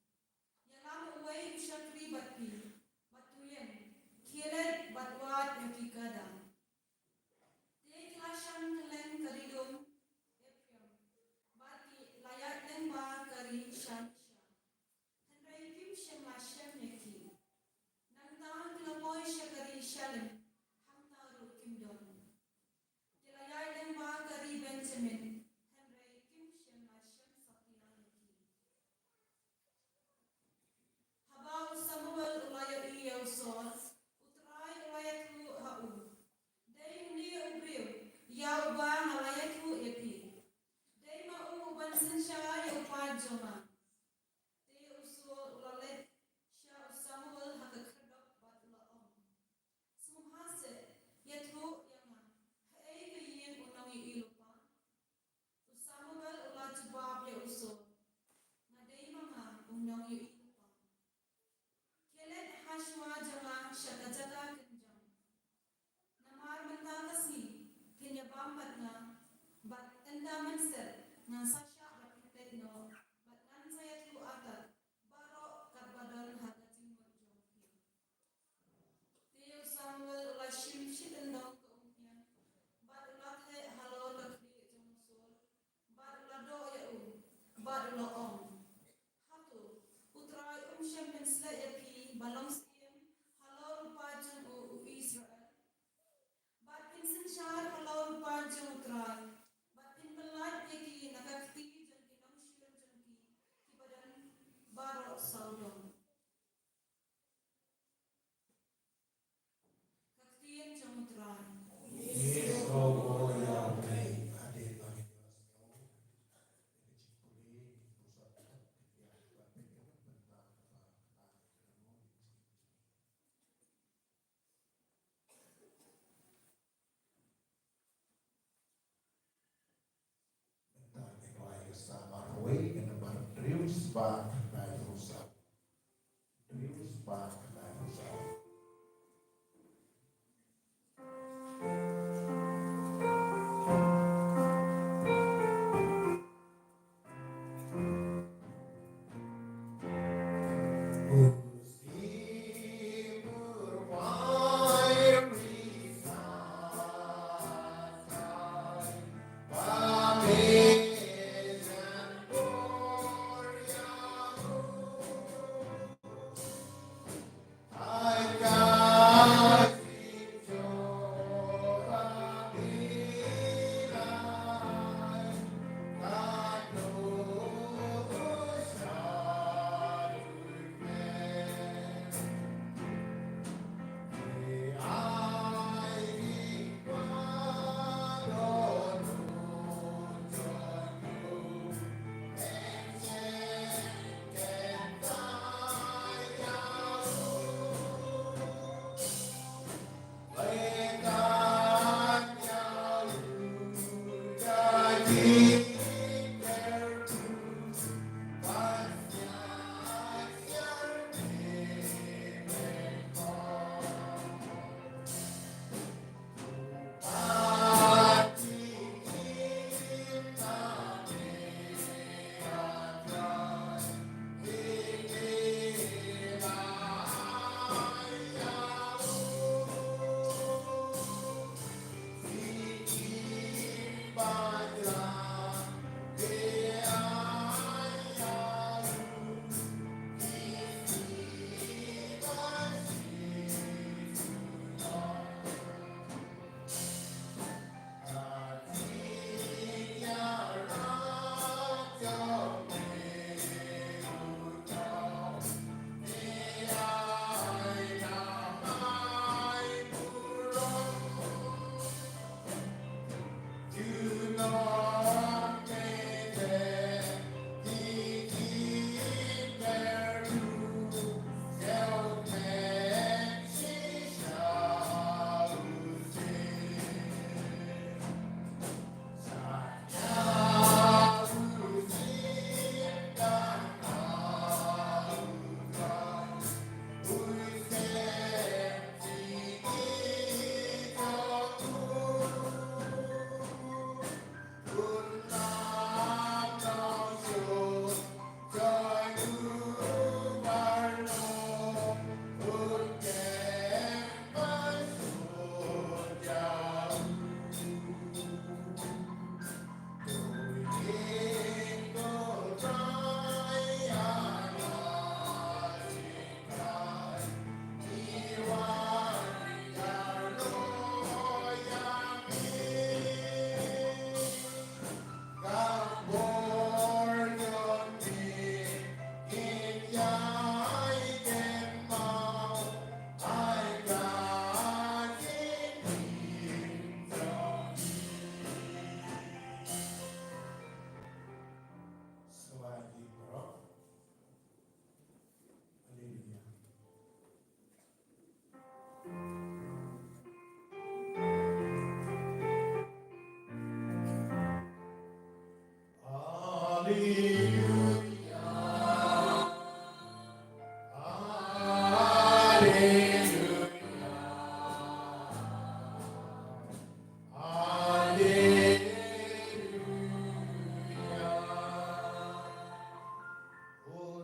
ïalam uwei u shakri bad phi, bad to ïeng, khie leit bad wad ïa ki kada. Te ki la shang kylleng ka ri lum Ephraim, bad ki la ïaid lyngba ka ri Shalisha. Hynrei kim shym la shem ïa ki. Nangta ki la poi sha ka ri Shalim, hangta ruh kim don. Ki la ïaid lyngba ka ri Benjamin, hynrei kim shym la shem satia ïa ki. Haba u Samuel u la ïohi ïa u Saul, u Trai u la ïathuh ha u, dei une u briew ïa uba nga la ïathuh ïa phi. Dei ma u uban synshar ïa u paid jong nga. Te u Saul u la leit sha u Samuel ha ka khyrdop bad u la ong, sngewbha seh, ïathuh ïa nga, haei ka ïing u nongïohi lypa? U Samuel u la jubab ïa u Saul, nga dei ma nga u nongïohi lypa. Khie leit ha shuwa jong nga sha ka jaka kynjang. Namar mynta ka sngi phin ïabam bad nga, bad ynda mynstep ngan sa shah bad phi peit noh, bad ngan sa ïathuh artat baroh katba don ha ka jingmut jong phi. Te u Samuel u la shim shi tyndong ka umphniang, bad u la theh halor ka khlieh jong u Saul, bad u la doh ïa u, bad u la ong, hato u Trai um shym pynsleh ïa phi ba long syiem halor u paid jong u, u Israel? Bad phin synshar halor u paid jong u Trai, bad phin pyllait ïa ki na ka kti Ba khyndai u sa. Dri u sa ba khyndai u sa. U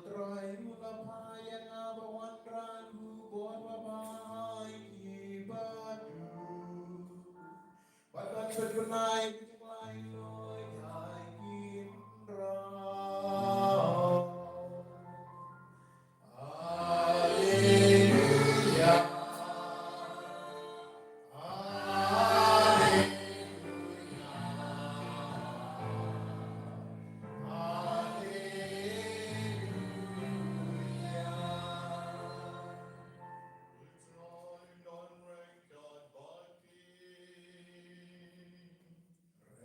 Trai u la phah ïa nga ban wanrah ïa u bor babha ha ki baduk. Bad ban pynbna ïa ki jinglong ha ki hynraw. Haleluya. Haleluya. Haleluya.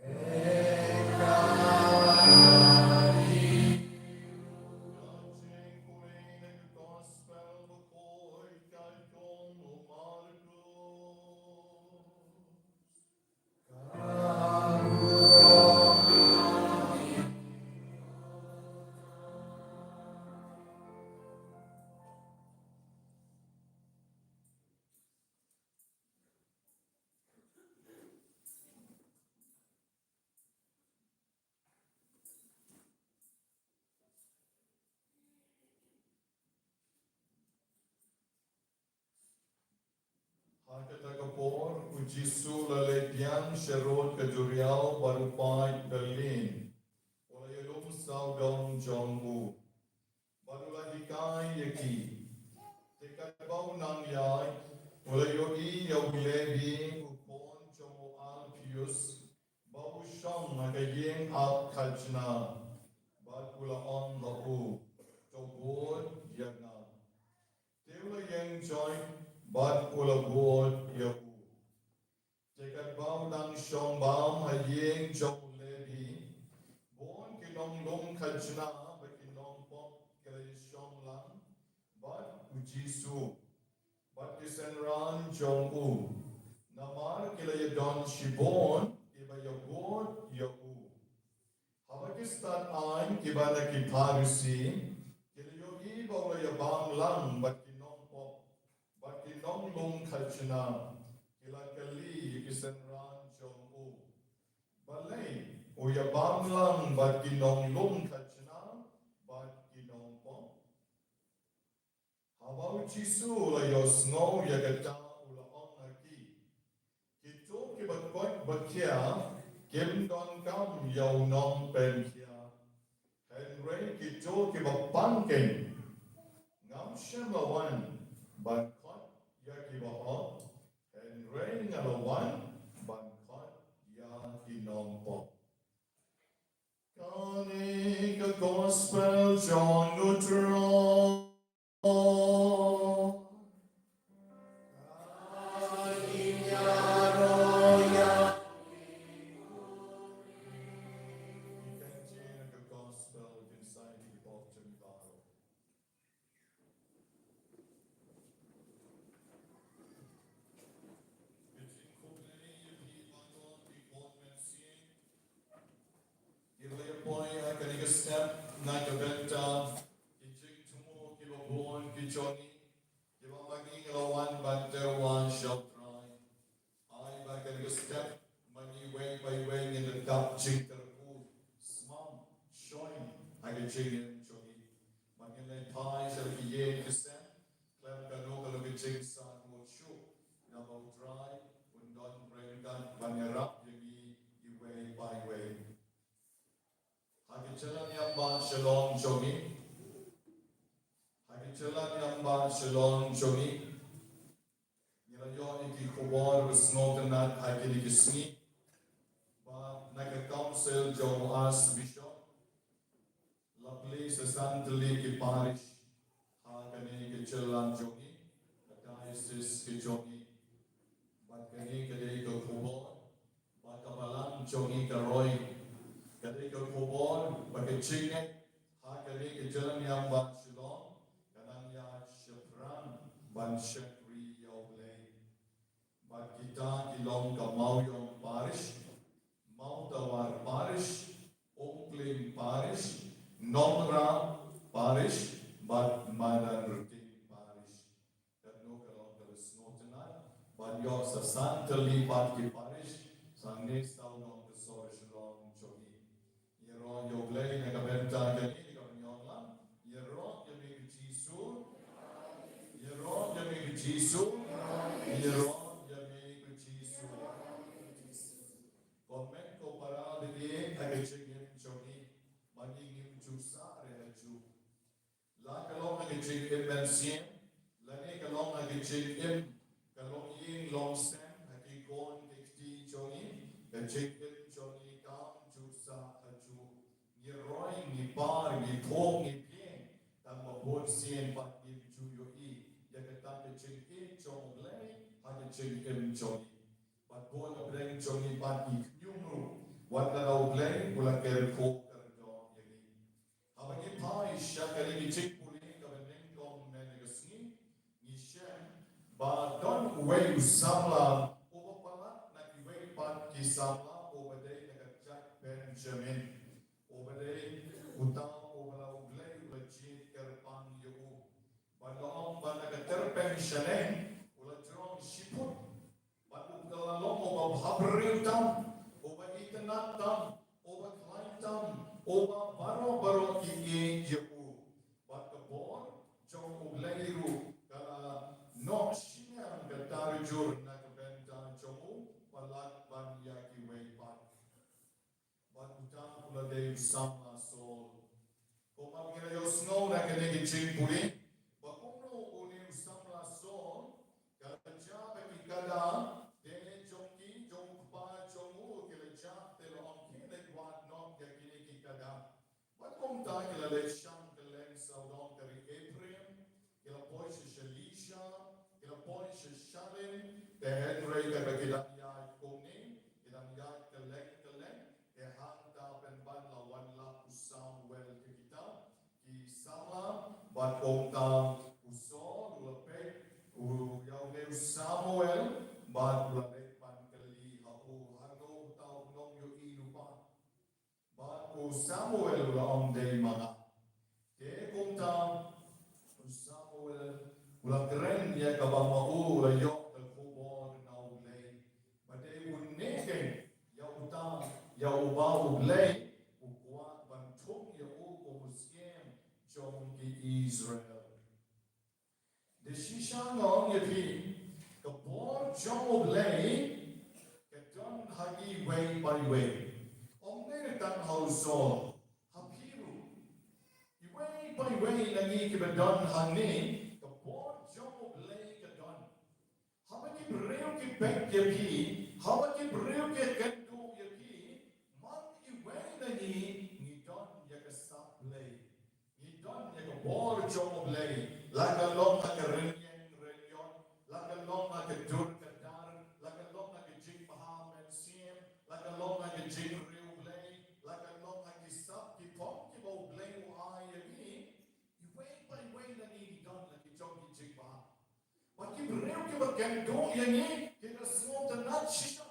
Jisu u la leit biang sharud ka duriaw bad u paid u la lin. U la ïalum sawdong jong u bad u la hikai ïa ki. Te katba u nang ïaid, u la ïohi ïa u Lebi, u khun jong u Alpheus, ba u shong ha ka ïing ap khajna, bad u la ong ha u, to bud ïa nga. Te u la ïeng joit bad u la bud ïa u. Te katba u dang shong bam ha ïing jong u Lebi, bun ki nonglum khajna bad ki nongpop ki la ïashong lang bad u Jisu bad ki synran jong u, namar ki la ïadon shibun kiba ïabud ïa u. Haba ki stad aiñ kiba na ki Pharisi ki la ïohi ba u la ïabam lang bad ki nongpop bad ki nonglum khajna, ki la kylli ïa ki synran jong u, balei u ïabam lang bad ki nonglum khajna bad ki nongpop? Haba u Jisu u la ïohsngew ïa kata u la ong ha ki, kito kiba koit ba khia kim donkam ïa u nongpynkhia, hynrei kito kiba pang kein. Ngam shym la wan ban koit ïa kiba hok, hynrei nga la wan ban koit ïa ki nongpop. Kane ka gospel jong u Trai. Ki la ïa poi ha kane ka step na ka bynta ki jingthmu kiba bun ki jong ngi kiba ma ngi ngi la wan ban tyrwa sha U Trai. Ai ba kane ka step ma ngi iwei pa iwei ngin da dap jingkyrkhu smam shoi ha ka jingim jong ngi. Ma ngin leit phai sha ki ïing ki sem khlem kano kano ka jingsahnguh shuh, naba U Trai un don ryngkat ban ïarap ïa ngi iwei pa iwei. Ha ki jingïalam ba shalom jong ngi. Ha ki jingïalam ba shalom jong ngi. Ngi la ïoh ïa ki khubor ba sngewtynnat ha kine ki sngi ba na ka council jong u Archbishop la plie sa san tylli ki parish ha kane ka jylla jong ngi, ka diocese ka jong ngi. Bad kane ka dei ka khubor ba ka balang jong ngi ka roi. Ka dei ka khubor ba ka jingngeit ha kane ka jylla niam ba Shillong ka nang ïaid shaphrang ban shakri ïa U Blei. Bad kita ki long ka Mawïong Parish, Mawtawar Parish, Umkling Parish, Nongrah Parish, bad Madanrting Parish. Kano ka long kaba sngewtynnat ban ïoh sa san tylli pat ki parish, sangne sawdong ka sor Shillong jong ngi. Ïaroh ïa U Blei na ka bynta kane kaba ngi ong lang. Ïaroh ïa me ko Jisu. Ïaroh ïa me ko Jisu. Ïaroh ïa me ko Jisu. Ko hynmen ko para, ha ka jingim jong ngi ma ngi ngim ju sah re ha ju. La ka long ha ka jingim mynsiem, lane ka long ha ka jingim ka longïing longsem ha ki khun ki kti jong ngi, ka jingim jong ngi kam ju sah ha ju. Ngi roi, ngi par, ngi phuh, ngi plie, tang ba bun sien pat ngim ju ïohi ïa kata ka jingïeit jong U Blei ha ka jingim jong ngi. Bad bun na pdeng jong ngi pat ngi khñium ruh wat lada U Blei u la kyrkhu kyrdoh ïa ngi. Haba ngi phai sha kane ka jingpule kaba nyngkong mynne ka sngi, ngi shem ba don uwei u samla uba palat na kiwei pat ki samla, uba dei na ka jaid Benjamin, uba dei uta uba la U Blei u la jied kyrpang ïa u. Bad la ong ba na ka tyrpeng shaneng u la jrong shiput. Bad u ka la long uba bhabriew tam, uba itynnad tam, uba khlaiñ tam, uba baroh baroh ki ïeit ïa u. Bad ka bor jong U Blei ruh ka la noh shiliang ka tarjur na ka bynta jong u, ïa kiwei pat. Bad uta u la dei u samla Saul. Kumba ngi la ïohsngew na kane ka jingpule, ba kumno une u samla Saul, ka la jia ba ki kada, de jong ki, jong u kpa jong u, ki la jia, te la ong ki leit wad noh ïa kine ki kada. Bad kumta ki la leit shang kylleng sawdong ka ri Ephraim, ki la poi sha Shalisha, ki la poi sha Shalim, te hynrei kaba ki dang ïaid kumne, ki dang ïaid kylleng kylleng, te hangta pynban la wan lap u Samuel ha kita ki samla, bad kumta u Saul u la peit u ïa une u Samuel, bad u la leit ban kylli ha u, hangno uta u nongïohi lypa. Bad u Samuel u la ong dei ma nga. Te kumta u Samuel u la kren ïa kaba ma u u la ïoh ka khubor na U Blei. Ba dei une keiñ ïa uta, ïa uba U Blei u kwah ban thung ïa u kum u syiem jong ki Israel. Te shisha nga ong ïa phi, ka bor jong U Blei ka don ha ngi iwei pa iwei. Ym dei tang ha u Saul, ha phi ruh. Iwei pa iwei na ngi kiba don hangne, ka bor jong U Blei ka don. Haba ki briew ki peit ïa phi, haba ki briew ki kynduh ïa phi, man iwei na ngi ngi don ïa ka sap Blei. Ngi don ïa ka bor jong U Blei, la ka long ha ka rynïeng rynïot, la ka long ha ka dur ka dar, la ka long ha ka jingbha mynsiem, la ka long ha ka jingriewblei, la ka long ha ki sap ki phong kiba U Blei u ai ïa ngi. Iwei pa iwei na ngi ngi don la ki jong ki jingbha. Bad ki briew kiba kynduh ïa ngi ki la sngewtynnat shisha.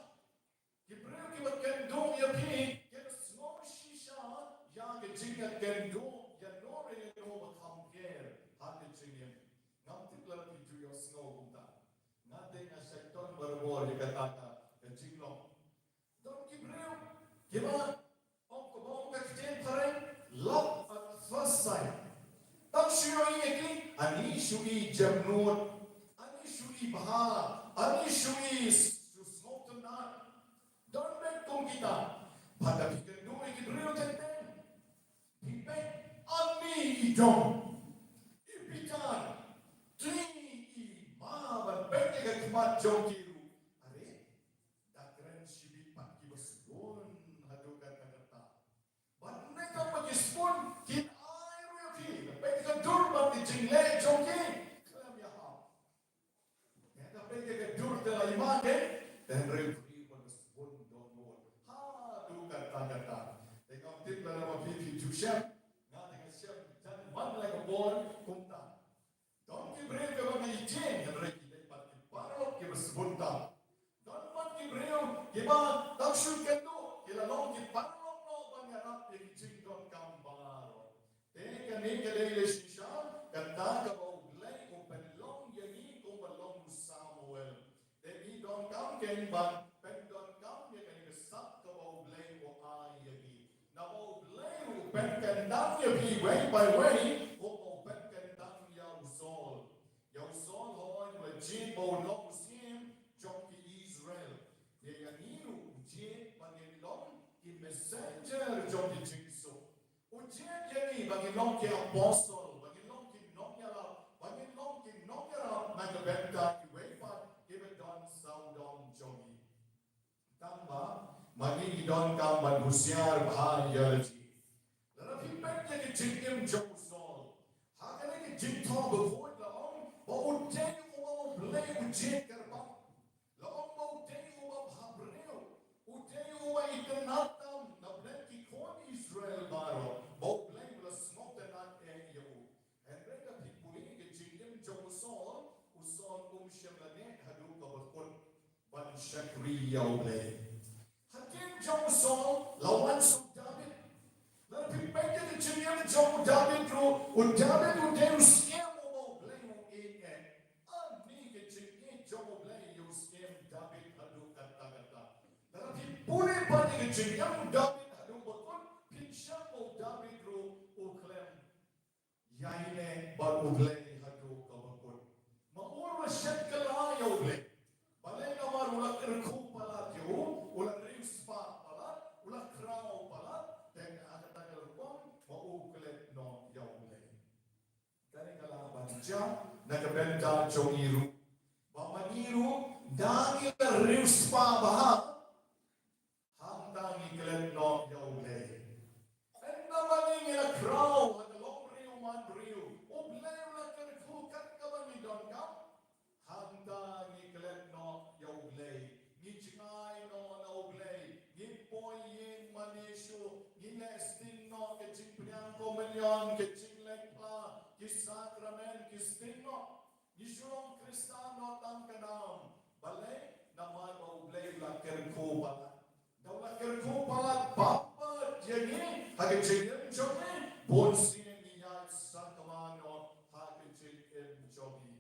Ki briew kiba kynduh ïa phi ki la sngew shisha ïa ka jingïakynduh ïa no re ïa no ba kham ker ha ka jingim. Ngam tip lada phi ju ïohsngew kumta. Nga te nga shait don barabor ïa kata ka jinglong. Don ki briew kiba ong, kaba ong ka ktien phareng, love at first sight. Tang shu ïohi ïa ki, ani shu i jemnud, ani shu i bha, ani shu i s-, shu sngewtynnat. Don beit kum kita. Bad da phi kynduh ïa ki briew teng teng, phi peit ani i dom, i bitar, i, i ma ban peit ïa ka khmat jong ki ruh. Are, da kren shibit pat kiba sbun haduh katta katta. Bad mynta ba ki sbun, kin ai ruh ïa phi, da peit ka dur bad ki jingleh jong ki, khlem ïahap. Ïa, da peit ka dur te la ïa ma ke, te hynrei u briew ba sbun dohnud haduh katta katta. Te ngam tip lada ma phi phi ju shem, nga te nga shem, jan man la ka bor kumta. Don ki briew kiba nga ïeit, hynrei ki dei pat ki paralok kiba sbun tam. Don pat ki briew kiba tang shu kynduh ki la long ki paralok noh ban ïarap ïa ki jingdonkam baroh. Te kane ka dei lei shisha kata kaba U Blei u pynlong ïa ngi kumba long u Samuel. Te ngi donkam kein ban pyndonkam ïa kane ka sap kaba U Blei u ai ïa ngi. Naba U Blei u pynkyndang ïa phi iwei pa iwei, kumba u pynkyndang ïa u Saul. Ïa u Saul hooid u la jied ba un long u syiem jong ki Israel. Ïa, ïa ngi ruh u jied ba ngin long ki messenger jong ki jingsuk. U jied ïa ngi ba ngin long ki apostle, ba ngin long ki nongïalap, ba ngin long ki nongïarap na ka bynta kiwei pat kiba don sawdong jong ngi. Tangba ma ngi ngi donkam ban husiar bha ïa lade. Lada phi peit ïa ka jingim jong u Saul, ha kane ka jingthoh bakhuid la ong ba u dei uba U Blei u jied kyrpang. La ong ba u dei uba bhabriew, u dei uba itynnad tam na pdeng ki khun Israel baroh, ba U Blei u la sngewtynnad eh ïa u. Hynrei lada phi pule ïa ka jingim jong u Saul, u Saul um shym la neh haduh kaba kut ban shakri ïa U Blei. Hadien jong u Saul la wan sa u David. Lada phi peit ïa ka jingim jong u David ruh, u David u dei u syiem uba U Blei u ïeit eh. Ani ka jingïeit jong U Blei ïa u syiem David haduh katta katta. Lada phi pule pat ïa ka jingim u David haduh ba kut, phin shem ba u David ruh u khlem ïaineh bad U Blei haduh kaba kut. Ma u ruh u la shet kylla ïa U Blei. Balei? Namar u la kyrkhu palat ïa u, u la bynta jong ngi ruh. Ba ma ngi ruh, da ngi la riewspah bha, hangta ngi klet noh ïa U Blei. Ynda ma ngi ngi la khraw ha ka longbriew manbriew, U Blei u la kyrkhu kat kaba ngi donkam. Hangta ngi klet noh ïa U Blei. Ngi jngai noh na U Blei. Ngi poi ïing mane shuh. Ngi leh sting noh ka jingpdiang komunion, ka jingleit phla, ki sakramen, ki sting noh. Ngi shu long Khristan noh tang ka nam. Balei? Namar ba U Blei u la kyrkhu palat. Da u la kyrkhu palat bampat ïa ngi ha ka jingim jong ngi, bun sien ngi ïaid sakma noh ha ka jingim jong ngi.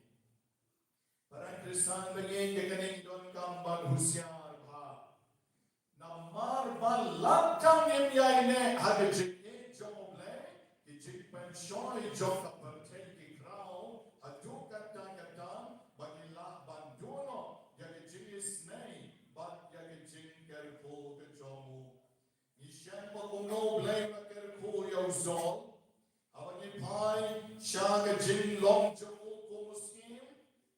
Para Khristan ba ngi, ka kane ngi donkam ban husiar bha. Namar ba lada ngim ïaineh ha ka jingïeit jong U Blei, ki jingpynshoi jong ka pyrthei ki khraw haduh katta katta ba ngin lah ban duh noh ïa ka jingisynei bad ïa ka jingkyrkhu ka jong u. Ngi shem ba kumno U Blei u la kyrkhu ïa u Saul. Haba ngi phai sha ka jinglong jong u kum u syiem,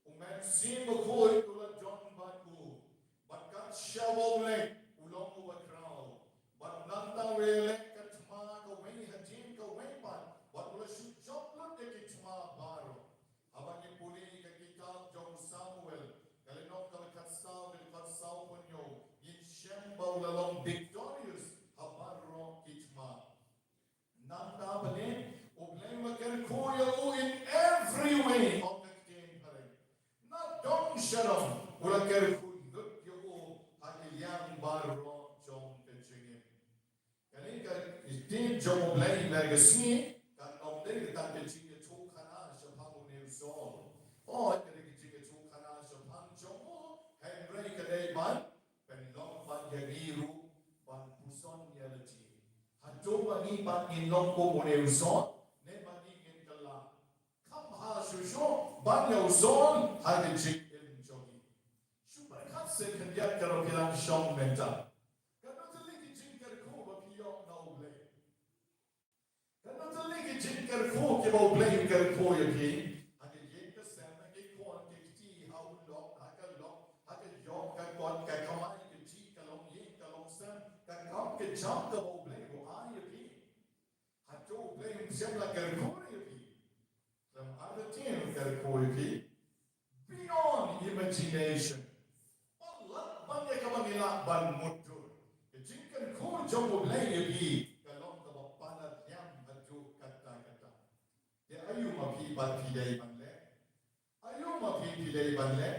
U Mynsiem Bakhuid u la don bad u. Bad kat shaba u leit, u long uba khraw. Bad nangta u ïaleh ka thma kawei hadien kawei pat. Bad u la shu jop lut ïa ki thma baroh. Haba ngi pule ïa ka kitab jong Samuel, ka lynnong kaba khatsaw, ka dkhot sawphew hynñiew, ngin shem ba u la long victorious ha baroh ki thma. Nangta pat, U Blei u la kyrkhu ïa u in every way, ong ka ktien phareng. Nadong shadong u la kyrkhu lut ïa u ha ki liang baroh jong ka jingim. Kane ka ktien jong U Blei mynta ka sngi kan ym dei tang ka jingïathuhkhana shaphang une u Saul. Oh, ka dei ka jingïathuhkhana shaphang jong u, hynrei ka dei ban pynlong pat ïa ngi ruh ban puson ïa lade. Hato ba ngi pat ngin long kum une u Saul, ne ba ngi ngin kylla kham bha shuh shuh ban ïa u Saul ha ka jingim jong ngi. Shu pyrkhat seh khyndiat, ka ruh phi la shong mynta. Katno tylli ki jingkyrkhu ba phi ïoh na U Blei. Katno tylli ki jingkyrkhu kiba U Blei u kyrkhu ïa phi. Ha ka ïing ka sem, ha ki khun ki kti, ha u lok, ha ka lok, ha ka ïoh ka kot, ka kamai ka jih, ka longïing ka longsem, ka kam ka jam kaba U Blei u ai ïa phi. Hato U Blei um shym la kyrkhu ïa phi? Khlem artatien u kyrkhu ïa phi beyond imagination. Palat ban ïa kaba ngi lah ban mutdur. Ka jingkyrkhu jong U Blei ïa phi ka long kaba palat ïam haduh katta katta. Te aïu ma phi bad phi dei ban leh? Aïu ma phi phi dei ban leh?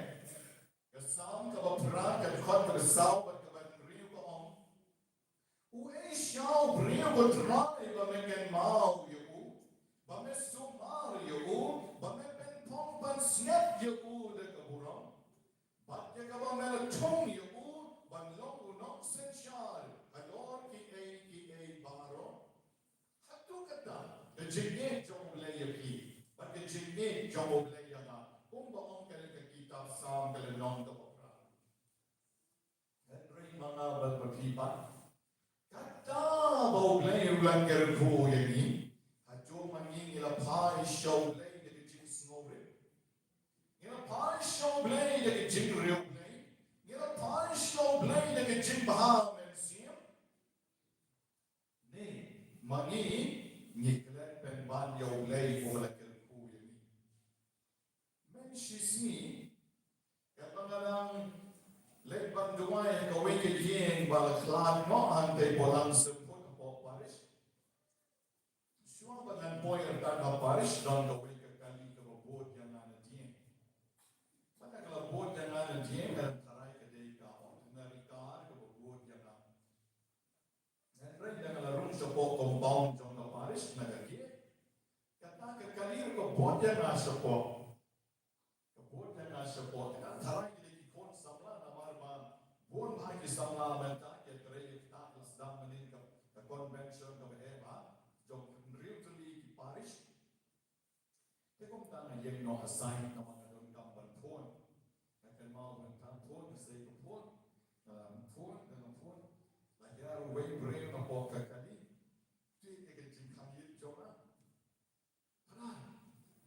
Ka Salm kaba phra, ka dkhot kaba saw bad kaba hynriew ka ong: Uei sha u briew, ko Trai, ba me kynmaw ïa u, ba me sumar ïa u, ba me pynphong pansngiat ïa u da ka burom, bad ïa kaba me la thung ïa u ban long u nongsynshar halor kiei kiei baroh? Hato kata ka jingïeit jong U Blei ïa phi bad ka jingïeit jong U Blei ïa nga, kumba ong kane ka kitab Salm ka lynnong kaba phra. Hynrei ma nga bad ma phi pat, kata ba U Blei u la kyrkhu ïa ngi, hato ma ngi ngi la phai sha U Blei da ka jingsngewrit? Ngi la phai sha U Blei da ka jingriewblei? Ngi la phai sha U Blei da ka jingbha mynsiem? Ne ma ngi ngi klet pynban ïa U Blei uba la kyrkhu ïa ngi? Mynshisngi, katba nga dang leit ban duwai ha kawei ka ïing ba la khlad noh hangtei Buangsynphut hapoh parish, shuwa ba ngan poi ryngkat ha parish, don kawei ka kali kaba bud ïa nga na dieng. Bad haba ka la bud ïa nga na dieng, nga dang tharai ka dei ka, oh, na rika kaba bud ïa nga. Hynrei ynda nga la rung shapoh compound jong ka parish na ka gate, kata ka kali ruh ka bud ïa nga shapoh. Ka bud ïa nga shapoh. Te nga tharai ki dei ki khun samla, namar ba bun bha ki samla mynta ki trei ïa kata, la sdang mynnin ka, ka convention kaba heh bha jong hynriew tylli ki parish. Te kumta nga ïeng noh ha side namar nga donkam ban phone. Nga kynmaw ban phone, nga sei ka phone. Nga phone, nga phone. La hiar uwei u briew napoh ka kali. Te ka jingkhang ïit jong nga. Hana,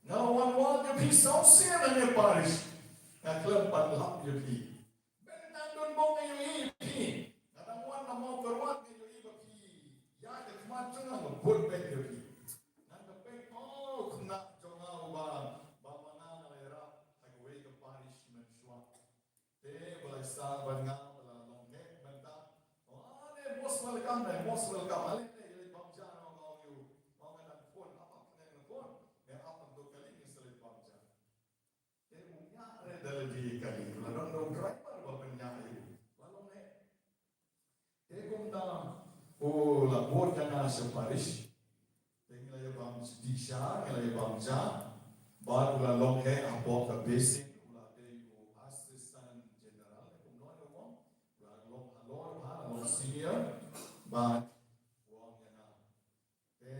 Nga la wan wad ïa phi saw sien hangne parish. Nga khlem pat lap ïa phi. Mynta don bok nga ïohi ïa phi. Nga dang wan na Mawkyrwat nga ïohi ba phi ïaid ha khmat jong nga, nga bud beit ïa phi. Ngan da peit, oh, khynnah jong nga uba, ba ma nga nga la ïarap ha kawei ka parish mynshuwa. Te ba la sah ban nga ba la long heh mynta. Oh, ne, most welcome, ne, most welcome. Ale ne, ïa leit bam ja, no, no, ïa u. Mo nga dang phone, ap ap ne, ne phone. Ne, ap ap to kali ne, sa leit bam ja. Te u ñiah re da lade kali. La don da u driver ba pynñiah ïa u. La long heh. Te kumta u la bud ïa nga sha parish. Te ngi la ïa bam sha, ngi la ïa bam ja. Bad u la long heh hapoh ka basin, u la dei u Assistant General, kumno u ong. U la long halor bha, u la long senior. Bad u ong ïa nga, te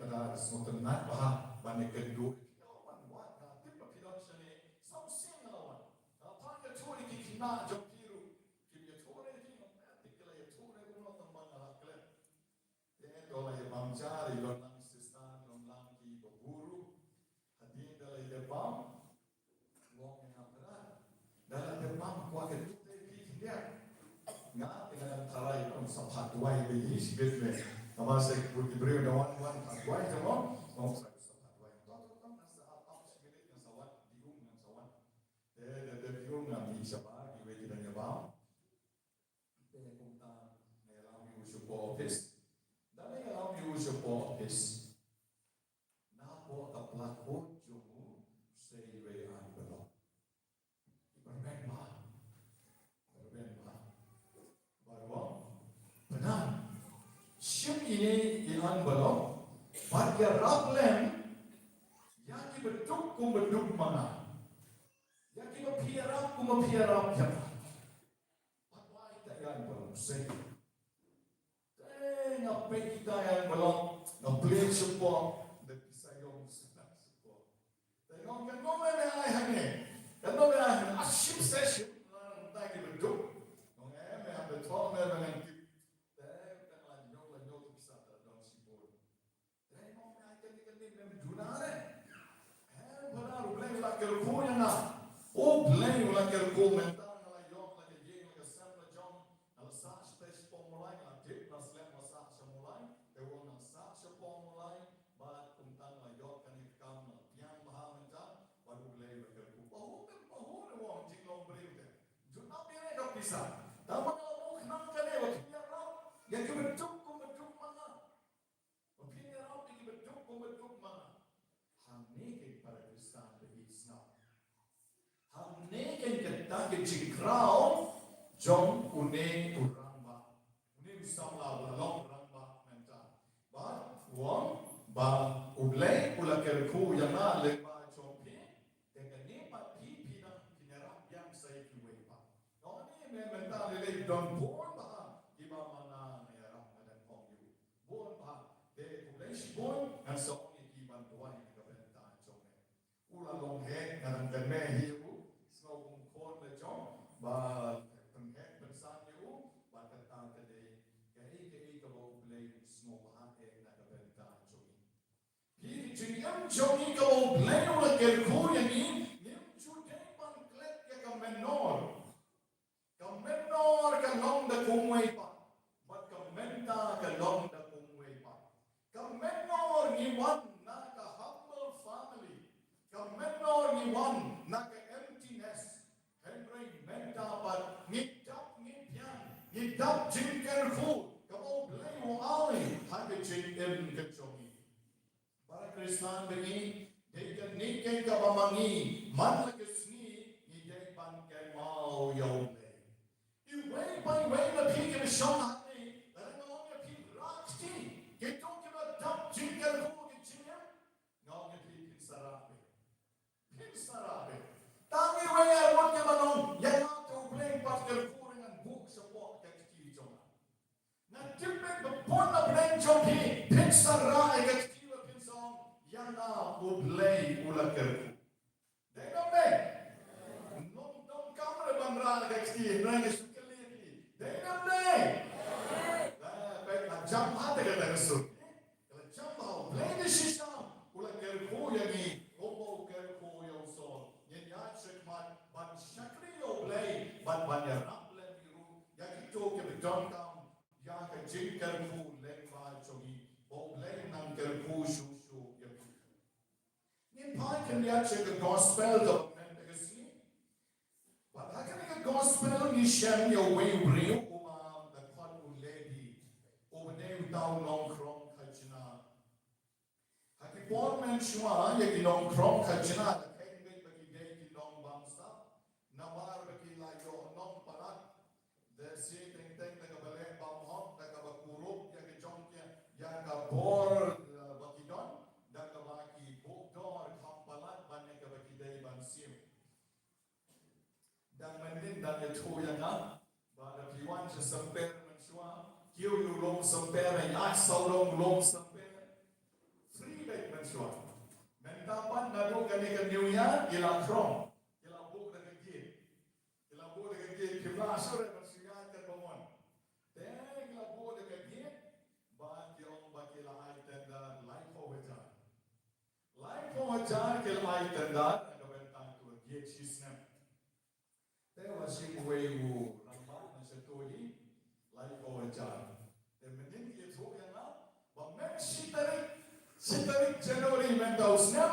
Brother, sngewtynnat bha ban ïakynduh ïa phi. Nga la wan wad, nga tip ba phi don shane, saw sien nga la wan. Nga phah ïathuh ïa ki khynnah jong phi ruh. Kim ïathuh re ïa phi, nga tip ki la ïathuh re kumno, tang ba nga la klet. Te to la ïa bam ja, la ïa don lang sister, don lang ki babu ruh. Hadien da la ïa bam, u ong ïa nga, Brother, da la dep bam kwah ka tut te phi khyndiat. Nga te nga dang tharai, ong sa phah duwai ba ïa shibit me. Namar sa ki briew da wan wan phah duwai te mo. Ong sa sa phah duwai. To to to, nga sa ap ap shi minit nga sa wan, dih um nga sa wan. Te da dep dih um nga mih shabar, kiwei ki dang ïa bam. Te kumta nga ïalam ïa u sha ka office. Da nga ïalam ïa u sha ka office, napoh ka pla kot jong u, sei iwei i envelope. I pyrmen bha. I pyrmen bha. Bad u ong, Pynban, shim ine i envelope bad ïarap lem ïa kiba duk kumba duk ma nga, ïa kiba phi ïarap kumba phi ïarap ïa nga. Bad wai ïa ka envelope, sei. Te nga peit ïa ka envelope, nga plie shapoh, da pisa ïong shapoh. Te nga ong, katno me ai hangne? Katno me ai hangne? Ah, shim se shim. Nga ong, tai kiba duk. Nga ong, eh, me hap ban thoh me ba ngan tip. Te tang la ñiew la ñiew ki pisa, te la don shibun. Te nga ong, me ai kane kane, mem duna re. Em, Phadar, U Blei u la kyrkhu ïa nga. U Blei u la kyrkhu, mynta nga la ïoh la ka ïing, la ka sem la jong. Nga la sah sha tei shapoh Mawlai, nga la dep la slem la sah sha Mawlai. Te u ong, nga la sah shapoh Mawlai, bad kumta nga la ïoh kane ka kam, nga la biang bha mynta, bad U Blei u la kyrkhu. Pahu, pahu, u ong, jinglong briew te. Jut ap ïa kane ka pisa. Tang ba nga la buh khnang kane, ba phin ïarap ïa kiba duk kumba duk ma nga. Ba phin ïarap ïa kiba duk kumba duk ma nga. Hangne keiñ para Khristan ba ïeit sngap. Hangne keiñ kata ka jingkraw jong une u rangbah. Une u samla u la long rangbah mynta. Bad u ong ba U Blei u la kyrkhu ïa nga lyngba jong phi. Te kane pat phi, phi dang phin ïarap biang sa ïa kiwei pat. Ngi ong ne me mynta lei lei don bun bha kiba ma nga nga ïarap, nga dang ong ïa u. Bun bha. Te khublei shibun, ngan sa ong ïa ki ban duwai na ka bynta jong me. U la long heh, nga dang kynmaw ïa u, sngew kumno la jong, ba pynheh pynsan ïa u, ba kata ka dei kaei kaei kaba U Blei u sngewbha eh na ka bynta jong ngi. Phi, ka jingim jong ngi kaba U Blei u la kyrkhu ïa ngi, ngim ju dei ban klet ïa ka mynnor. Ka mynnor ka long da kumwei pat, bad ka mynta ka long da kumwei pat. Ka mynnor ngi wan na ka humble family. Ka mynnor ngi wan na ka empty nest. Hynrei mynta pat ngi dap ngi biang, ngi dap jingkyrkhu kaba U Blei u ai ha ka jingim ka jong ngi. Para Khristan ba ngi, dei kane keiñ kaba ma ngi, man la ka sngi, ngi dei ban kynmaw ïa U Blei. Iwei pa iwei na phi kiba shong hangne, lada nga ong ïa phi rah kti, kito kiba dap jingkyrkhu ka jingim, nga ong ïa phi phin sa rah beit. Phin sa rah beit. Tang iwei ar ngut kiba ong, ïa nga te U Blei pat kyrkhu ruh ngan buh shapoh ka kti jong nga. Nga tip ba bun na pdeng jong phi, phin sa rah ïa ka kti ba phin sa ong, ïa nga U Blei u la kyrkhu. Dei ne em dei? Ngim donkam re ban rah ïa ka kti, hynrei nga shu kylli ïa phi. Dei ne em dei? Eh, peit, la jam bha te kata ka sur. Ka la jam bha, U Blei ne shisha u la kyrkhu ïa ngi, kumba donkam ïa ka jingkyrkhu lyngba jong ngi. Ba U Blei un nang kyrkhu shuh shuh ïa phi. Ngin phai khyndiat sha ka gospel kaba mynta ka sngi. Bad ha kane ka gospel ngi shem ïa uwei u briew uba la khot u Lebi, uba dei uta u nongkhrong khajna. Ha ki por mynshuwa ïa ki nongkhrong khajna la kheiñ beit ba ki dei ki nongbamsap, namar ba ki la ïoh nong palat. Te shi teng teng da kaba leh bymhok, da kaba kurup ïa ka jong ki, ïa ka bor, eh, ba ki don, da kaba ki buh dor kham palat ban ïa kaba ki dei ban siew. Dang mynnin dang ïathuh ïa nga ba da phi wan sha Symper mynshuwa, kiew ïa u long Symper, ai saw long u long Symper. Free beit mynshuwa. Mynta pat naduh kane ka New Year ki la khrong, ki la buh da ka gate. Ki la buh da ka gate, kim lah shuh re ban shu ïaid katba mon. Te ki la buh da ka gate, ba ki ong ba ki la ai tender laiphew hajar. Laiphew hajar ki la ai tender na ka bynta ka gate shi snem. Te la shim uwei u rangbah na shato hi laiphew hajar. Te mynnin ki ïathuh ïa nga ba mem shi tarik, shi tarik January mynta u snem,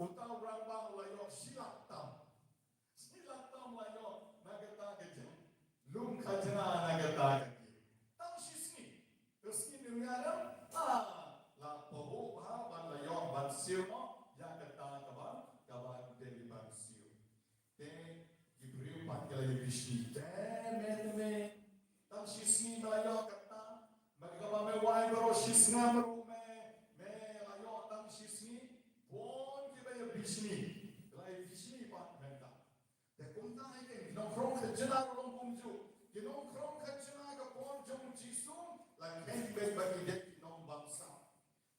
uta u rangbah u la ïoh shi lak tam. Shi lak tam la ïoh na kata ka jinglum khajna na kata ka gate. Tang shi sngi. Ka sngi New Year, ah, la pahuh bha ban la ïoh ban siew noh ïa kata kaba, kaba dei ban siew. Te ki briew pat ki la ïa bishni, te me, te me, tang shi sngi me la ïoh kata, ma kaba me wai baroh shi snem ruh me, me la ïoh tang shi sngi. Bun kiba ïa bishni, ki la ïa bishni pat mynta. Te kumta hi ki nongkhrong khajna ruh long kumjuh. Ki nongkhrong khajna ka por jong u Jisu la kheiñ beit ba ki dei ki nongbamsap.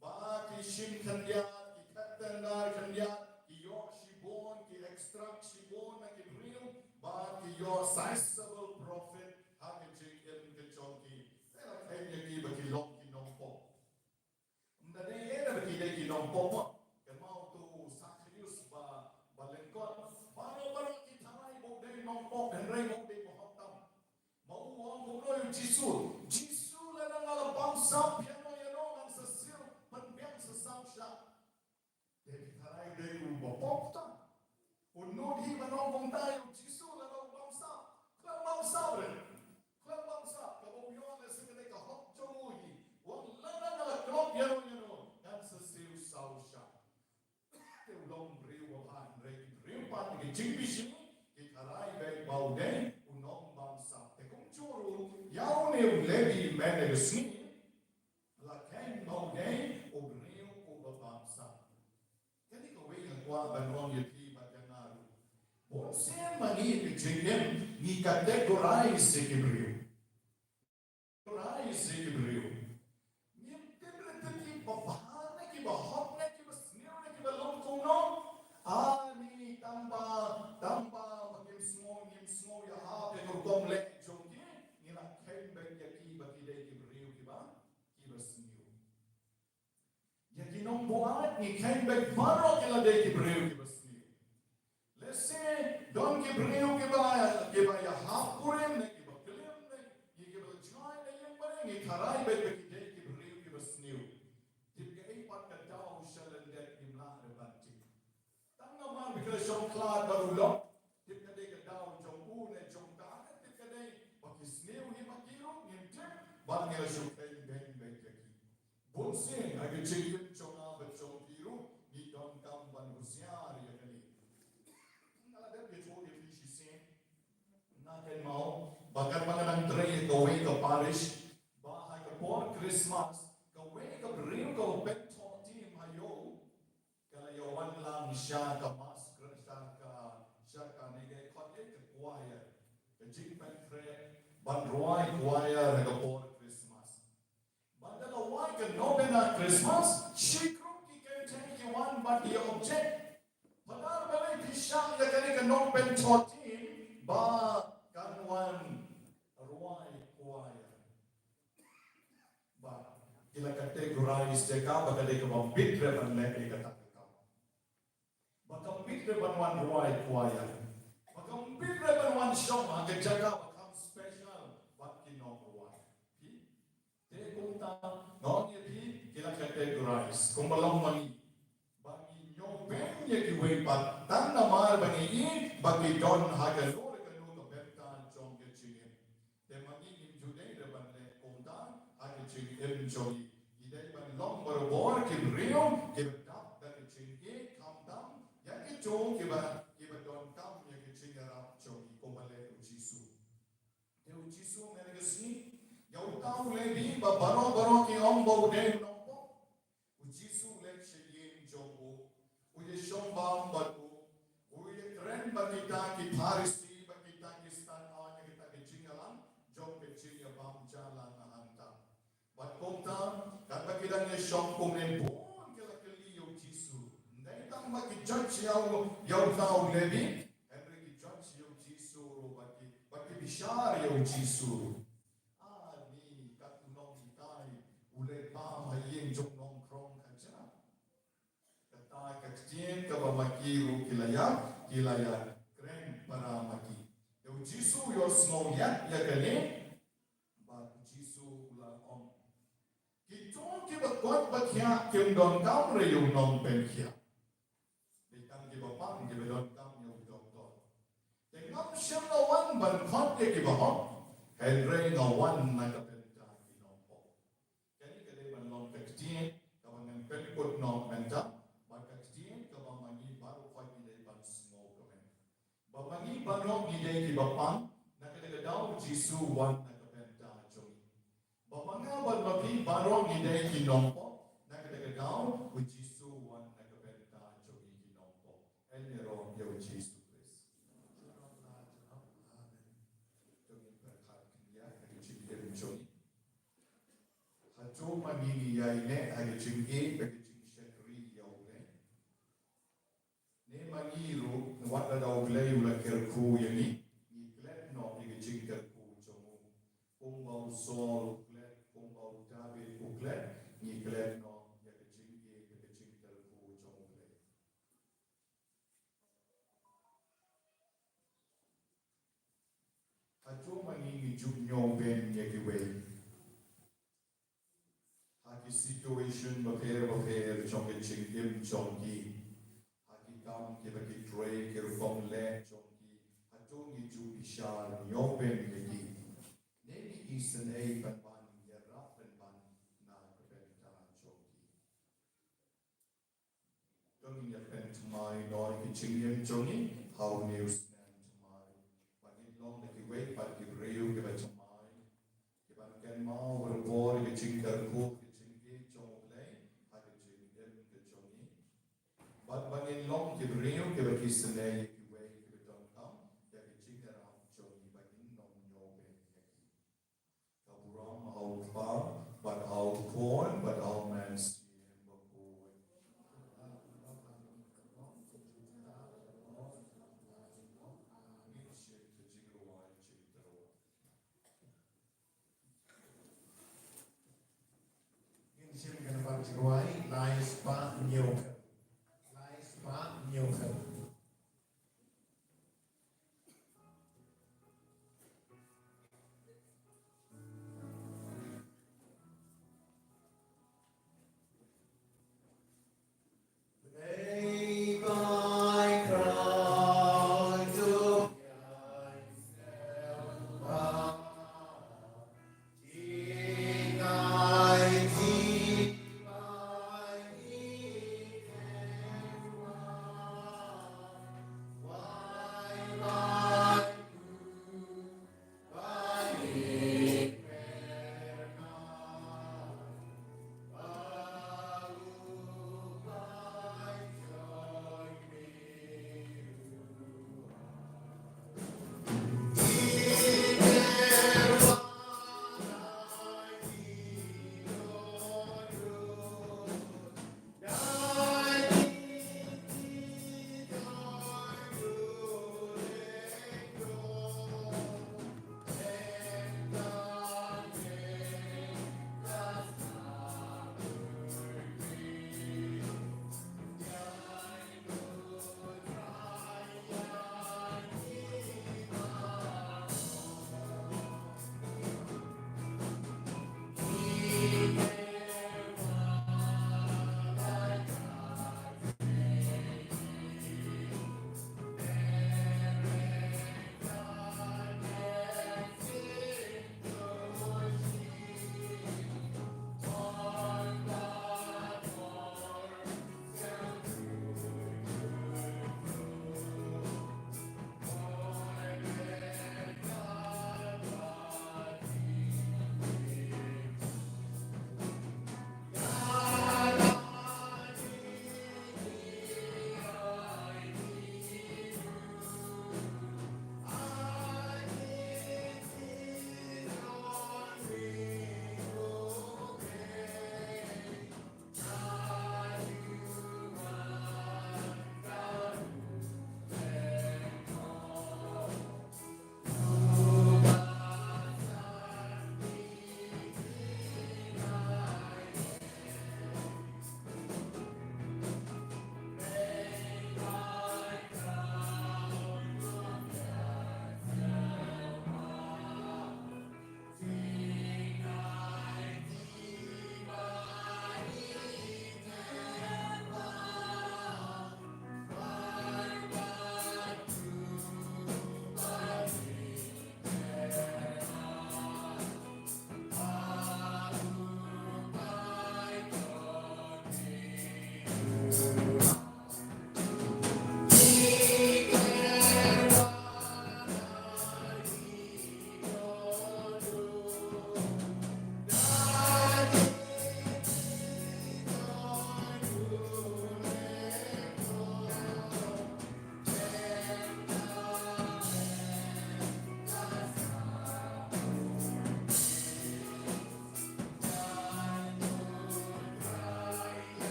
Ba ki shim khyndiat, ki khet tender khyndiat, ki ïoh shibun, ki extract shibun na ki briew, ba ki ïoh sizable profit ha ka jingim ka jong ki. Te la kheiñ ïa ki ba ki long ki nongpop. Ym da dei ïa ba ki dei ki nongpop mo. Kynmaw to u Sakhius ba, ba lyngkot. Baroh baroh ki tharai ba u dei nongpop, hynrei ba u dei ba hok tam. Ma u ong kumno ïa u Jisu. Jisu, lada nga la bamsap ïano ïano ngan sa siew pynbiang sa saw shah. Te ki tharai dei u ba pop tam. U nud hi ban ong kumta ïa u Jisu lada u bamsap. Khlem bamsap re. Khlem bamsap, kaba u ïoh lehse ka dei ka hok jong u hi. U ong lada nga la klop ïano ïano ngan sa siew saw shah. Te u long briew ba bha, hynrei ki briew pat ki jingbishni ki tharai beit ba u dei u nongbamsap. Te kumjuh ruh ïa une u Lebi mynta ka sngi la kheiñ ba u dei u briew uba bamsap. Kane kawei nga kwah ban ong ïa phi bad ïa nga ruh. Bun sien ma ngi ka jingim ngi categorize ïa ki briew. Categorize ïa ki briew. Ngim tip re tip kiba bha ne kiba hok ne kiba sniew ne kiba long kumno. Ani tangba, tangba ba ngim sngew, ngim sngew ïahap ïa ka rukom leh jong ki, ngi la kheiñ beit ïa ki ba ki dei ki briew kiba, kiba sniew. Ïa ki nongbuaid ngi kheiñ beit baroh ki la dei ki briew kiba sniew. Lehse don ki briew kiba, kiba ïahap kurim ne kiba klim ne, ïa kiba la jngai ne ïeng bad ngi tharai beit ba ki dei ki briew kiba sniew. Tip kaei pat ka daw sha lyndet ngim lah re ban tip. Tang namar ba ki la shong khlad bad u lok, tip ka dei ka daw jong u ne jong ka, tip ka dei ba ki sniew hi ma ki ruh ngim tip, bad ngi la shu kheiñ beit beit ïa ki. Bun sien ha ka jingim jong nga bad jong phi ruh ngi donkam ban husiar ïa kane. Nga la dep ïathuh ïa phi shisien. Nga kynmaw ba katba nga dang trei ha kawei ka parish, ba ha ka por Christmas kawei ka briew kaba pynthok theme ha ïew, ka la ïa wan lang sha ka mass, sha ka, sha kane ka khot ïa ka choir, ka jingpynkhreh ban rwai choir ha ka por Christmas. Bad da la wai ka novena Christmas, shi group ki kynthei ki wan bad ki object. Phadar balei phi shah ïa kane ka nongpynthok theme ba kan wan rwai choir. Ba ki la categorize ïa ka ba ka dei kaba bit re ban leh ïa kata ka kam. Ba kam bit re ban wan rwai choir. Ba kam bit re ban wan shong ha ka jaka ba kham special bad ki nongrwai. nga ong ïa phi, ki la categorize kumba long ma ngi. Ba ngi ñiewbeiñ ïa kiwei pat tang namar ba ngi i ba ki don ha kano kano ka bynta jong ka jingim. Te ma ngi ngim ju dei ruh ban leh kumta ha ka jingim jong ngi. Ngi dei ban long barabor ki briew kiba dap da ka jingïeit, khamtam ïa kito kiba, kiba donkam ïa ka jingïarap jong ngi kumba leh u Jisu. Te u Jisu mynne ka sngi, ïa uta u Lebi ba baroh baroh ki ong ba u dei u nongpop. U Jisu u leit sha ïing jong u, u ïashong bam bad u, u ïakren bad kita ki Pharisi bad kita ki stad, ïa kita ki jingïalang jong ka jingïabam jahlang hangta. Bad kumta, katba ki dang ïashong kumne bun ki la kylli ïa u Jisu. Ym dei tang ba ki judge ïa u, ïa uta u Lebi, hynrei ki judge ïa u Jisu ruh bad ki, bad ki bishar ïa u Jisu ruh. Ani, kat u Nonghikai u leit bam ha ïing jong u nongkhrong kajam. Kata ka ktien kaba ma ki ruh ki la ïa, ki la ïakren para ma ki. Te u Jisu u ïohsngew ïa, ïa kane, bad u Jisu u la ong, kito kiba koit ba khiah kim donkam ruh ïa u nongpynkhiah. Dei tang kiba pang kiba donkam ïa u doktor. Te ngam shym la wan ban khot ïa kiba hok, hynrei nga wan na ka bynta ki nongpop. Kane ka dei ban long ka ktien kaba ngan pynkut noh mynta, bad ka ktien kaba ma ngi baroh ngi dei ban sngewkmen. Ba ma ngi baroh ngi dei kiba pang, na kata ka daw u Jisu u wan na ka bynta jong ngi. Ba ma nga bad ma phi baroh ngi dei ki nongpop, na kata ka daw u Jisu u wan na ka bynta jong ngi ki nongpop. Yn ïaroh ïa u Jisu Khrist. Amen. To ngin pyrkhat khyndiat ha ka jingim jong ngi. Hato ma ngi ngi ïaineh ha ka jingïeit bad ka jingshakri ïa U Blei? Ne ma ngi ruh, wat lada U Blei u la kyrkhu ïa ngi, ngi klet noh ïa ka jingkyrkhu jong u. Kumba u Saul u klet, kumba u David u klet, ngi klet noh ïa ka jingïeit bad ka jingkyrkhu jong U Blei. Hato ma ngi ngi ju ñiewbeiñ ïa kiwei? Ha ki situation bapher bapher jong ka jingim jong ki, ha ki kam kiba ki trei, ki rukom leh jong ki, hato ngi ju bishar ñiewbeiñ ïa ki? Ne ngi isynei pynban ïarap pynban na ka bynta jong ki? To ngin ïa pynthymmai noh ïa ka jingim jong ngi ha une u snem thymmai. Ba ngin long da kiwei pat ki briew kiba thymmai, kiban kynmaw barabor ïa ka jingkyrkhu, ka jingïeit jong U Blei ha ka jingim ka jong ngi. Bad ba ngin long ki briew kiba isynei ïa kiwei kiba donkam ïa ka jingïarap jong ngi, ba ngin nym ñiewbeiñ ïa ki. Ka burom ha U Kpa, bad ha U Khun, bad ha U Mynsiem Bakhuid. Ngin shim ka jingrwai jingtyrwa. Ngin shim ka nambar jingrwai lai spah hynñiew. Lai spah hynñiew.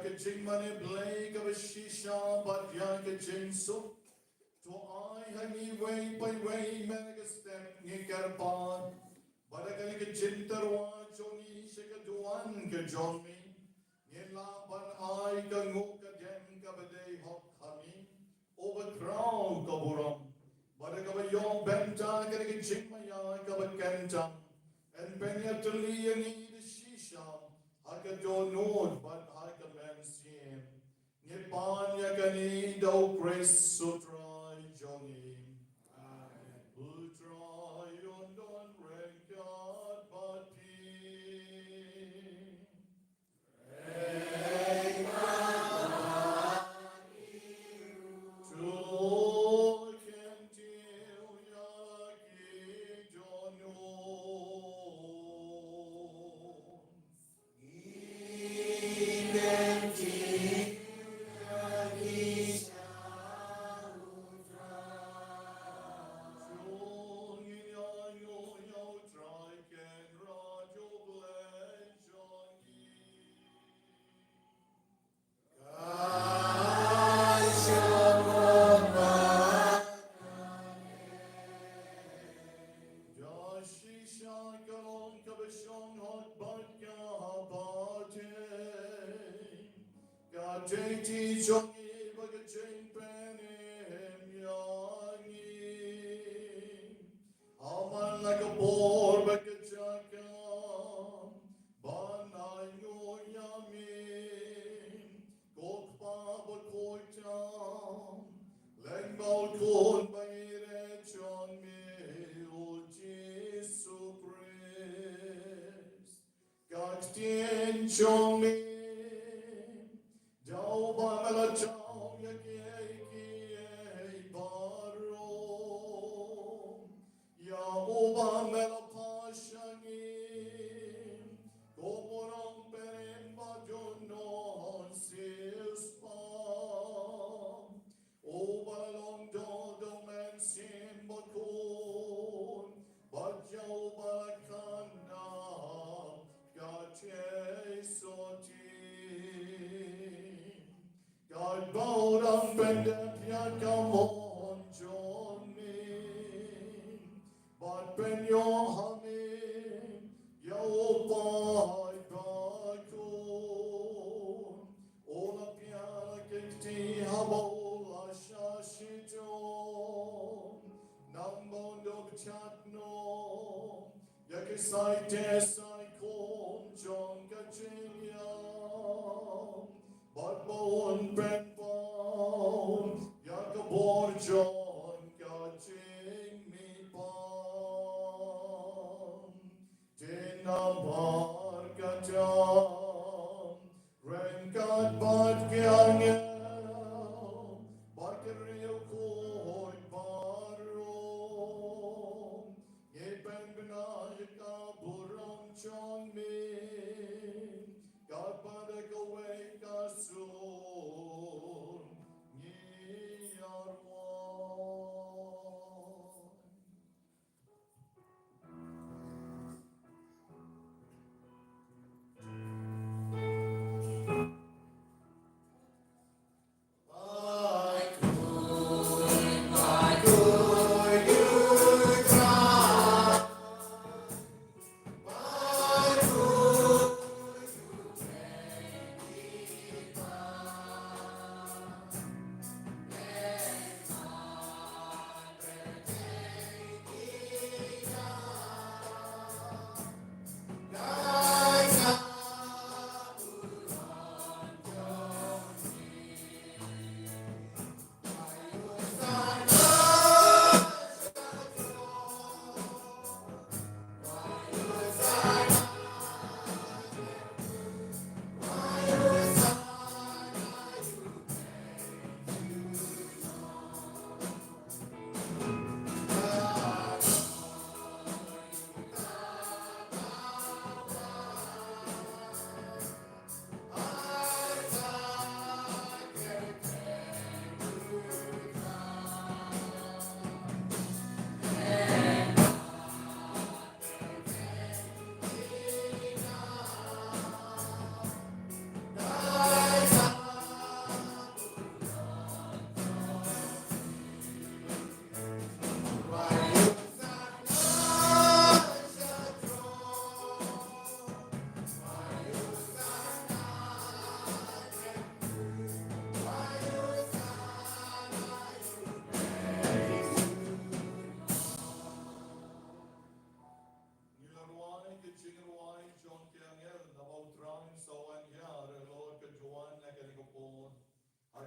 ka jingmane Blei kaba shisha bad ïa ka jingsuk. To ai ha ngi iwei pa iwei man la ka step ngi kyrpad ba da kane ka jingtyrwa jong ngi sha ka duwan ka jong me, ngin lah ban ai ka nguh ka dem kaba dei hok ha me, uba khraw ka burom. Bad da kaba ïoh bynta kane ka jingmaïa kaba kyntang, yn pynïatylli ïa ngi da shisha ha ka dohnud bad ha ka mynsiem. Ngi pan ïa kane da U Khrist U Trai jong ngi. Amen. U Trai un don ryngkat bad phi. To kyntiew ïa ki dohnud. Shisha ka long kaba shong hok bad kaba teng. Ka jingtei jong ngi bad ka jingpynim ïa ngi. Aman la ka bor bad ka jaka ban ai nguh ïa me, ko Kpa bakhuid tam, lyngba U Khun baieit jong me, U Jisu Khrist. Ka ktien jong me, da uba me la jaw ïa kiei kiei baroh, ïa uba me la pass sha ngi, ko burom, pynim bad junom shisha. Uba la long doh da U Mynsiem Bakhuid, bad ïa uba la khynnah katei sotti. Katba u dang pyndep ïa ka mon jong me, bad pynïoh ha me ïa u paid bakhuid, u la pdiang ïa ka kti haba u la shah shitom, naba un dup jait noh ïa ki saite saikhum jong ka jingïap, bad ba un pynpaw ïa ka bor jong ka jingmihpat. Te namar kata, ryngkat bad ki angel bad ki riewkhuid baroh, ngi pynbna ïa ka burom jong me, katba da kawei ka sur ngi ïa rwai.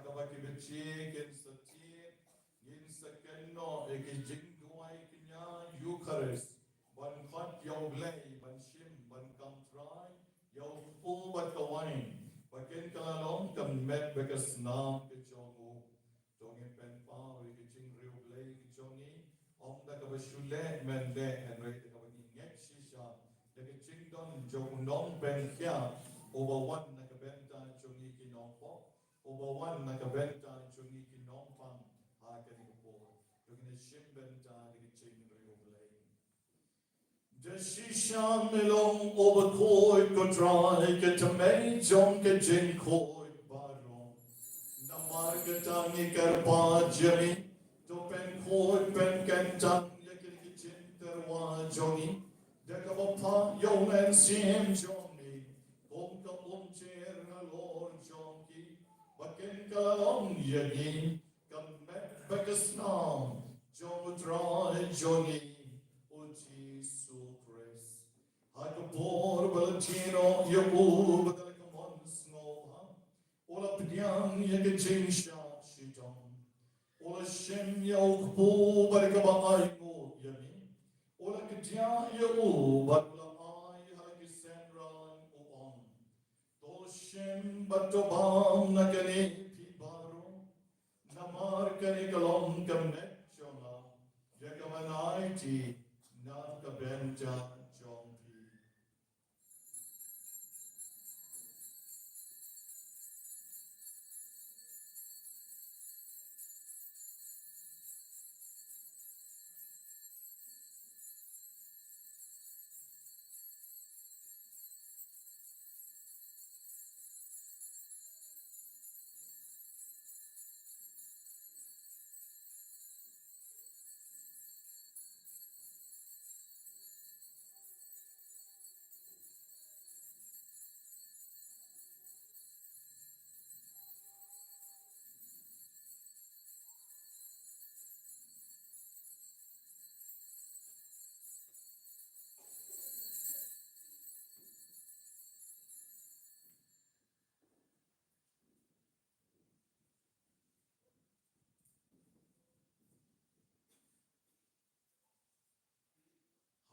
Kaba ki bache kin sa thied, ngin sa kynnoh ïa ki jingduwai kñia Eukharist ban khot ïa U Blei, ban shim, ban kam trai ïa u kpu bad ka wain, ba kin kylla long ka met bad ka snam ka jong u. To ngin pynpaw ïa ki jingriewblei ki jong ngi, ym da kaba shu leh men leh, hynrei da kaba ngi ngeit shisha ïa ka jingdon jong u nongpynkhiah uba wan na ka bynta jong ngi ki nongpop, uba wan na ka bynta jong ngi ki nongpang ha kane ka por. To ngin shim bynta da ka jingriewblei. Da shisha me long, O bakhuid ko Trai, ka thymmei jong ka jingkhuid baroh. Namar kata ngi kyrpad ïa me, to pynkhuid pynkyntang ïa kine ki jingtyrwa jong ngi da kaba phah ïa U Mynsiem jong me kum ka umjer halor jong ki, ba kin kylla long ïa ngi ka met bad ka snam jong U Trai jong ngi U Jisu Khrist. Ha ka por ba la thied noh ïa u bad da la ka mon sngewbha, u la pdiang ïa ka jingshah shitom, u la shim ïa u kpu bad da kaba ainguh ïa me, u la kdiah ïa u bad u la ai ha la ki synran, u ong: To shim bad to bam na kane phi baroh, namar kane ka long ka met jong nga, ïa ka ban aiti na ka bynta jong phi.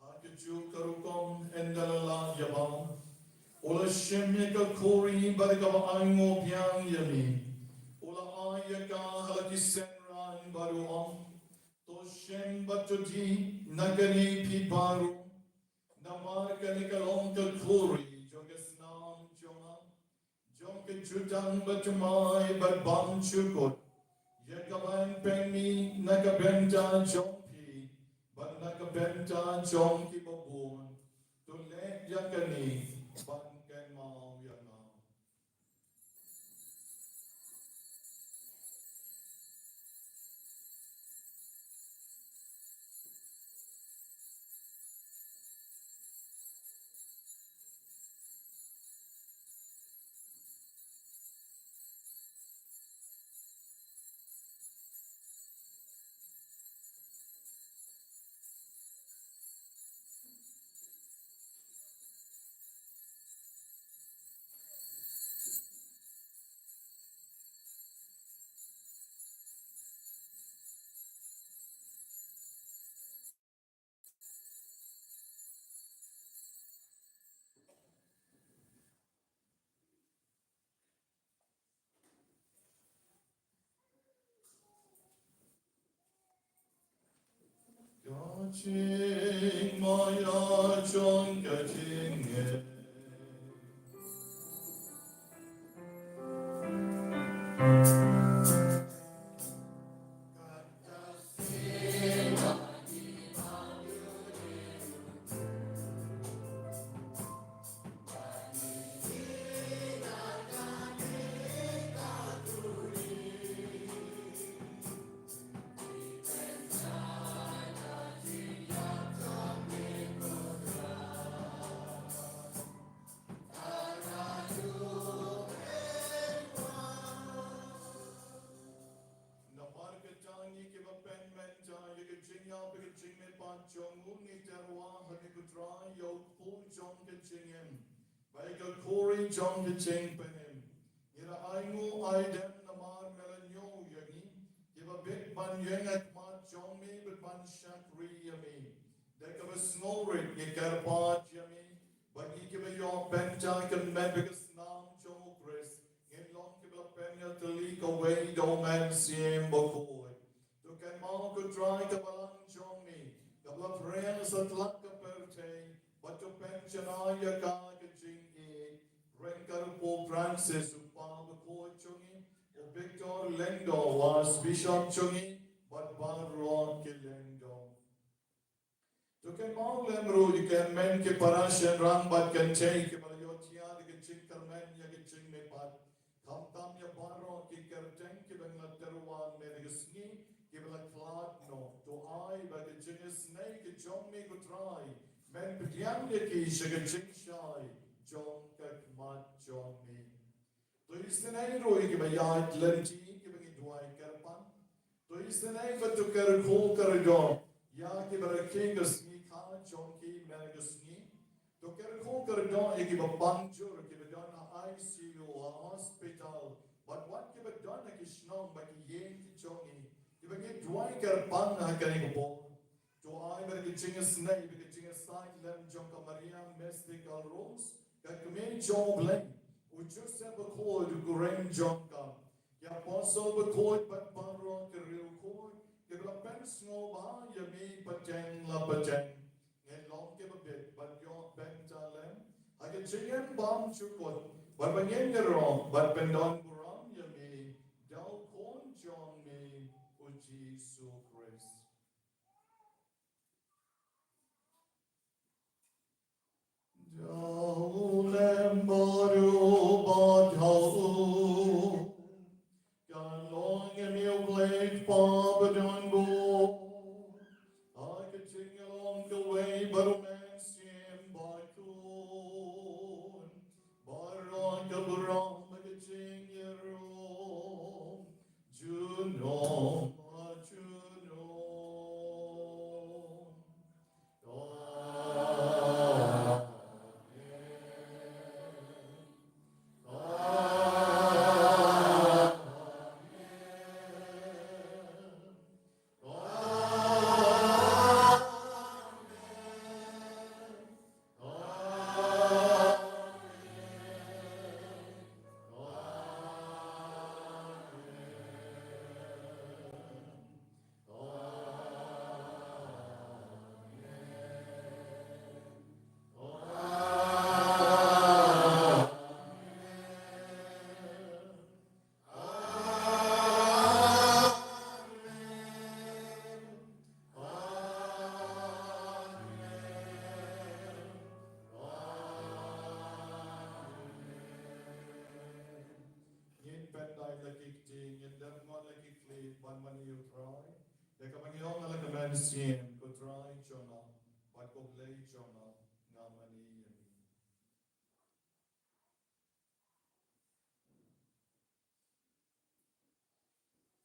Ha kajuh ka rukom, ynda la lad ïa bam, u la shim ïa ka khuri bad da kaba ainguh biang ïa me, u la ai ïa ka ha la ki synran bad u ong: To shim bad to dih na kane phi baroh, namar kane ka long ka khuri jong ka snam jong nga, jong ka jutang bad thymmai bad bymjukut, ïa ka ban pynmih na ka bynta jong phi bad na ka bynta jong kiba bun. To leh ïa kane ban kynmaw ïa nga. Ka jingmaïa jong ka jingim. Namar kata ngi kiba pynmynta ïa ka jingïap bad ka jingmihpat jong u, ngi tyrwa ha me ko Trai ïa u kpu jong ka jingim bad ïa ka khuri jong ka jingpynim. Ngi la ainguh aidem namar me ïeng ha khmat jong me bad ban shakri ïa me. Da kaba sngewrit ngi kyrpad ïa me ba ngi kiba ïoh bynta kyrmen bad ka snam jong u Khrist, ngin long kiba pynïatylli kawei da u Mynsiem Bakhuid. To kynmaw ko Trai ka balang jong me kaba la pyrshang satlak ka pyrthei, bad to pynshna ïa ka ka jingïeit. Ryngkat u Pope Francis, u Papa Bakhuid jong ngi, u Victor Lyngdoh, u Archbishop jong ngi, bad baroh ki lyngdoh. To kynmaw lem ruh ïa ki hynmen ki para shynrang bad kynthei kiba la ïohthiah da ka jingkyrmen ïa ka jingmihpat. Khamtam ïa baroh ki kyrteng kiba ngi la tyrwa mynne ka sngi kiba la khlad noh. To ai ba ka jingisynei ka jong me ko Trai men pdiang ïa ki sha ka jingshai jong ka khmat jong me. To isynei ruh ïa kiba ïaid lynti kiba ngi duwai kyrpang. To isynei bad to kyrkhu kyrdoh ïa kiba rakhe ka sngi kha jong ki mynne ka sngi. To kyrkhu kyrdoh ïa kiba pang jur kiba don ha I C U, ha hospital, bad wat kiba don ha ki shnong bad ki ïing ki jong ngi kiba ngi duwai kyrpang ha kane ka por. To ai ba ka jingisynei bad ka jingïasaid lem jong ka Maria Mystical Rose, ka Kmie jong U Blei, u Joseph Bakhuid u kurim jong ka, ki Apostol Bakhuid bad baroh ki riewkhuid kiba la pynsngewbha ïa me pateng la pateng. Ngin long kiba bit bad ïoh bynta lem ha ka jingim bymjukut, bad ba ngin ïaroh bad pyndonburom ïa me da u Khun jong me u Jisu Khrist. Da u lem bad u bad ha u, kan long ïa me U Blei Kpa badonbor, ha ka jingïalong kawei bad U Mynsiem Bakhuid, baroh ka burom bad ka jingïaroh junom ha junom. Ngin pyndait la ki kti, ngin dep ngon la ki khlieh ban mane ïa U Trai. Ïa kaba ngi ong ha la ka mynsiem, ko Trai jong nga bad ko Blei jong nga, nga mane ïa me.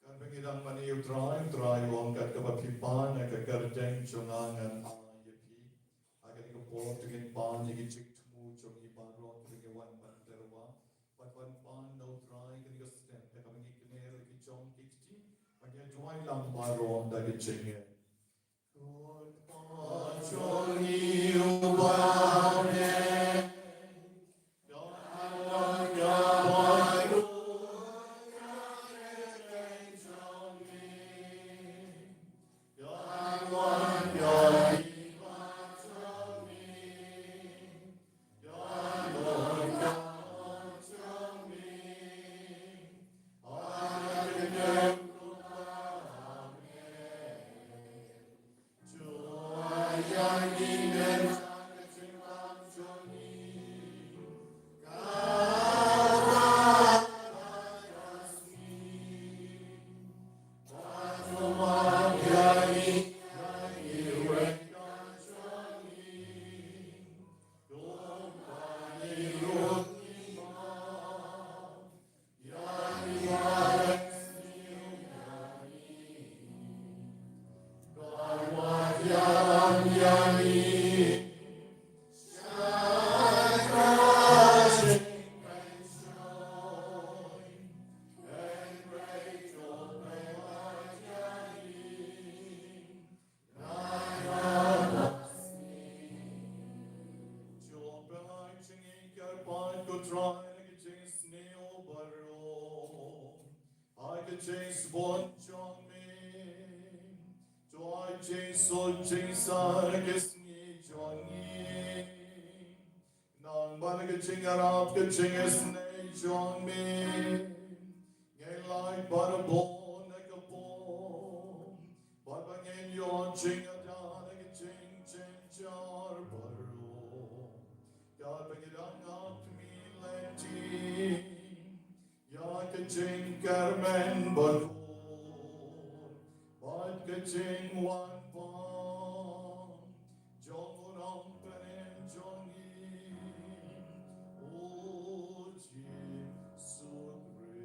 Katba ngi dang mane ïa U Trai, U Trai u ong, kat kaba phi pan ha ka kyrteng jong nga ngan ai ïa phi. Ha kane ka por to ngin pan ïa ki jingthmu jong ngi baroh kiba ngi wan ban tyrwa bad ban pan na U Trai kane ka step, da kaba ngi kner la ki jong ki kti, ban ïa duwai lang baroh da ka jingngeit. Ka jingsbun jong me. Duwai jingsuk jingsaiñ ha ka sngi jong ngi. Namar ka jingïarap ka jingisynei jong me, ngin lait barabor na ka pop, bad ba ngin ïoh jingïada na ka jingjynjar baroh. Katba ngi dang ap khmih lynti ïa ka jingkyrmen bakhuid bad ka jingwan bam jong u Nongpynim jong ngi, u Jisu Khrist.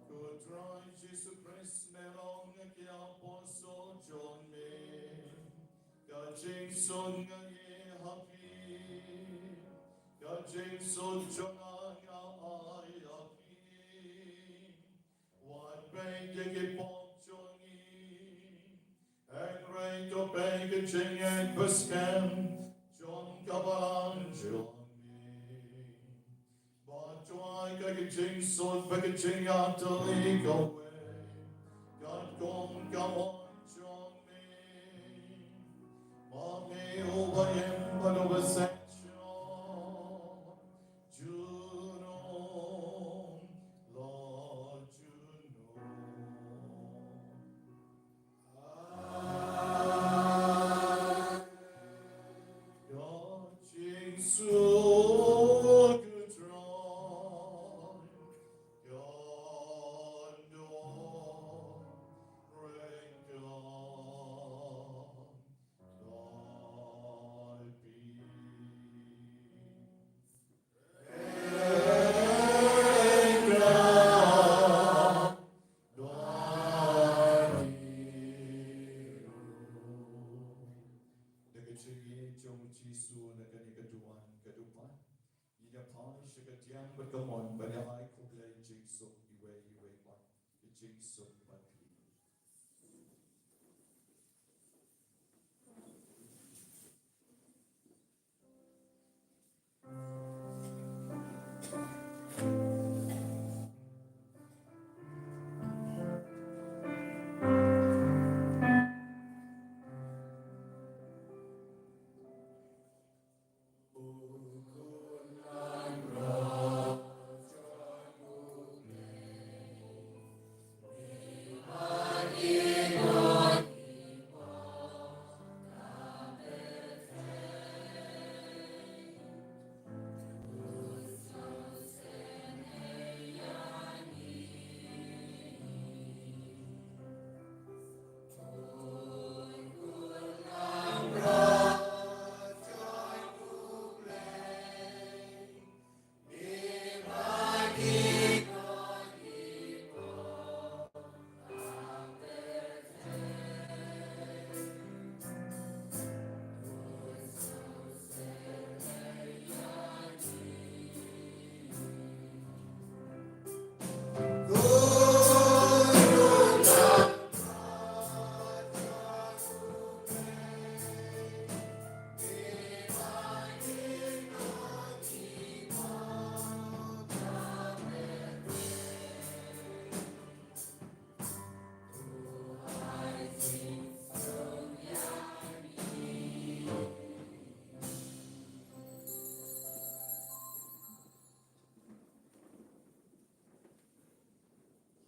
Ko Trai Jisu Khrist, me long ïa ki apostol jong me, ka jingsuk nga ïoh ha phi, ka jingsuk jong nga nga ai ha phi. Wat peit ïa ki pop jong ngi, hynrei to peit ïa ka jingngeit bashemphang jong ka balang jong me. Bad to ai ka jingsuk bad ka jingïatylli kawei katkum ka mon jong me. Ma me uba im bad uba sngewsih junom la junom. Da ka jingïeit jong u Jisu na kane ka duwan ka dewbad, ngin ïa phai sha ka diang bad ka mon ban ïa ai khublei jingsuk iwei ïa iwei pat. Ka jingsuk bad phi.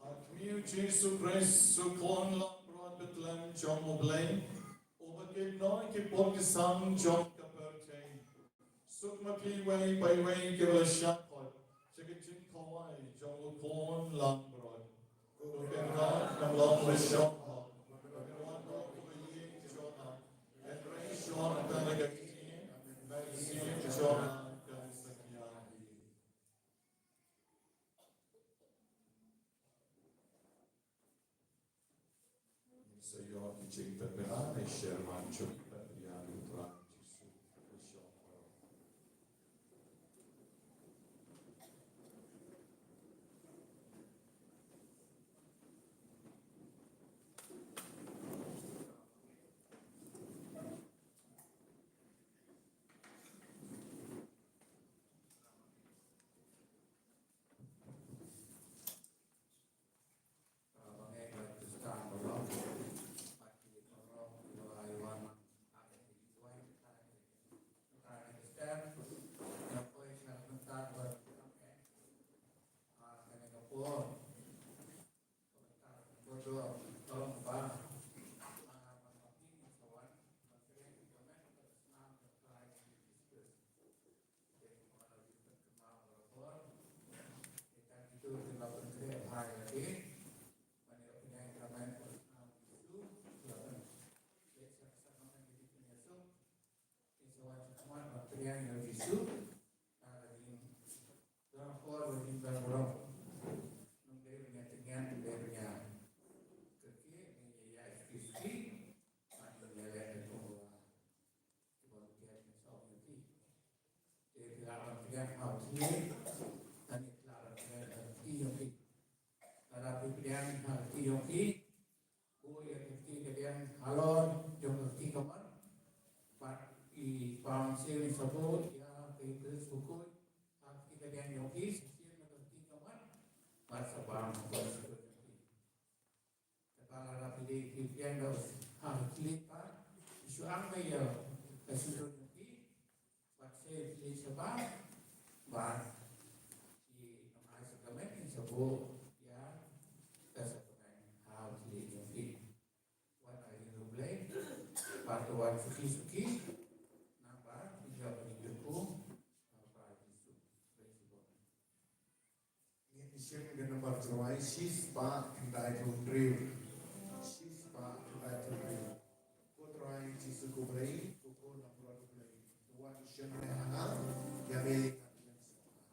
Ha khmih u Jisu Khrist, u khun langbrot bad tlem jong U Blei, uba kit noh ïa ki pop ki sam jong ka pyrthei. Suk ma phi iwei pa iwei kiba la shah khot sha ka jingkhawai jong u khun langbrot. Ko Kynrad, ngam long ba shong hok, ba ka wan noh kaba ïeit jong nga, hynrei shong tang da ka ktien, ba ka ktien jong nga kan satia ïa. Ngin sa ïoh ki jingpynbna ne sher man jong ki pynbna ïa u Trai Jisu. Ïa u Jisu, ah, ka jingdon akor, ka jingdon burom. Nang dei ba ngi tyngen, nang dei ba ngi kyrkieh, ngi ïa suki suki, bad ngi ïa leh kum ba kiba kiad kin sawdong ïa ki. Te phi lah ban pdiang ha u thylliej, lane phi lah ban pdiang ha u kti jong ki. Lada phi pdiang ha u kti jong ki, buh ïa ka kti kadiang halor jong ka kti kamon. Bad i Kpa Mynsiem sa buh ïa ka Eucharist bakhuid ha ka kti kadiang jong ki, sa shim na ka kti kamon. Bad sa bam ha ka kti jong ki. Kata lada phi dei phi pdiang da ha u thylliej pat, shu ang ïa ka symboh jong ki. Bad sa ïa u thylliej shabar, bad i Nongai Sakramen in sa buh ïa ka sakramen ha u thylliej jong ki. Wan ha ïing U Blei, bad to wan suki suki, namar ba ngi ïoh ban ïakynduh ha u Kpa Jisu. Praise the Lord. Ngin ïa shim ka nambar jrwai, shispah khyndai phew hynriew. Shispah khyndai phew hynriew. Ko Trai Jisu ko Blei, ko Khun na mrad U Blei. To wan shim ne hangne, ïa me ngan ïeng sngewbha.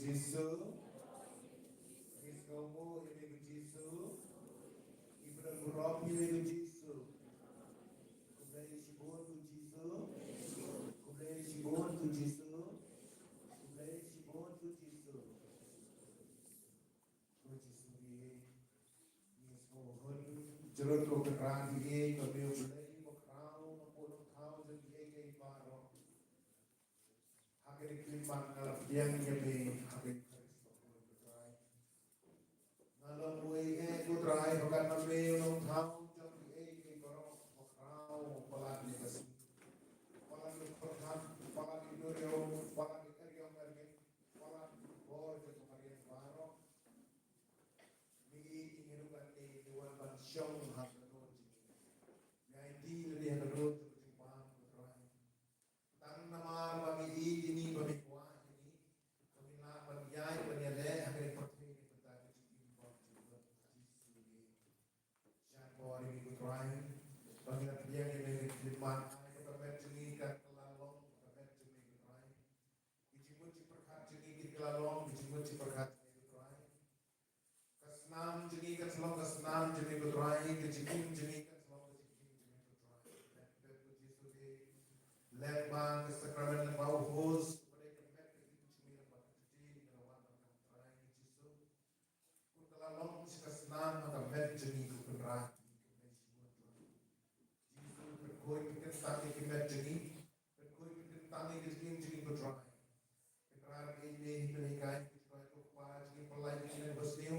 Jisu. Ngi sngewbha ïa me ko Jisu. Ngi pyndonkam ïa me ko Jisu. Khublei shibun ko Jisu. Khublei shibun ko Jisu. Khublei shibun ko Jisu. Ko Jisu ngi, ngi sngewbha hun jrut ko Kynrad ngi, ko Blei, ko Khraw, ko Nongthaw jong ngi baroh. Ha kane ka khyllipmat nga la pdiang ïa me ha kane ka khyllipmat, ko Trai. Nga long uei eh, ko Trai, ba kan long me u Nongthaw jong kiei kiei baroh, ko Khraw, palat ïa ka sngi, palat ïa ka pyrkhat, palat ïa ka duriaw, palat ïa ka riong ka rit, palat ïa ka bor jong ka mariang baroh. Me i ngi ruh kane ngi wan ban shong ha ka dohnud jong ngi. Me aiti lade ha ka dohnud jong ka jingbam, ko Trai. Tang namar ba ngi ïeit ïa ngi, ba ngi kwah ïa ngi, ba ngi lah ban ïaid ban ïaleh ha kane ka pyrthei ne bynta ka jingim bad jingmut. Ha Jisu ngi ïeit. Jan bor ïa ngi, ko Trai, ba ngi la pdiang ïa me ha kane ka khyllipmat. Ai ba ka met jong ngi kan kylla long ka met jong me, ko Trai. Ki jingmut jingpyrkhat jong ngi kin kylla long ki jingmut jingpyrkhat jong me, ko Trai. Ka snam jong ngi kan sa long ka snam jong me, ko Trai, ka jingim jong ngi kan sa long ka jingim jong me, ko Trai. Lem bad ko Jisu de, lem bad ka sakramen, lem bad u host, ba dei ka met ka jingim jong me, lem bad ka juti, ka wan bad ka, Trai Jisu. Kun ka la long sha ka snam ha ka met jong ngi, ko Kynrad ngi, ko Blei shibun, Trai. Jisu, pynkhuid pynkyntang ïa ki met jong ngi, pynkhuid pynkyntang ïa ki jingim jong ngi, ko Trai. Kynrad ngi, ngi pynhikai, ko Trai, ko Kpa jong ngi, pynlait ïa ngi na ka basniew.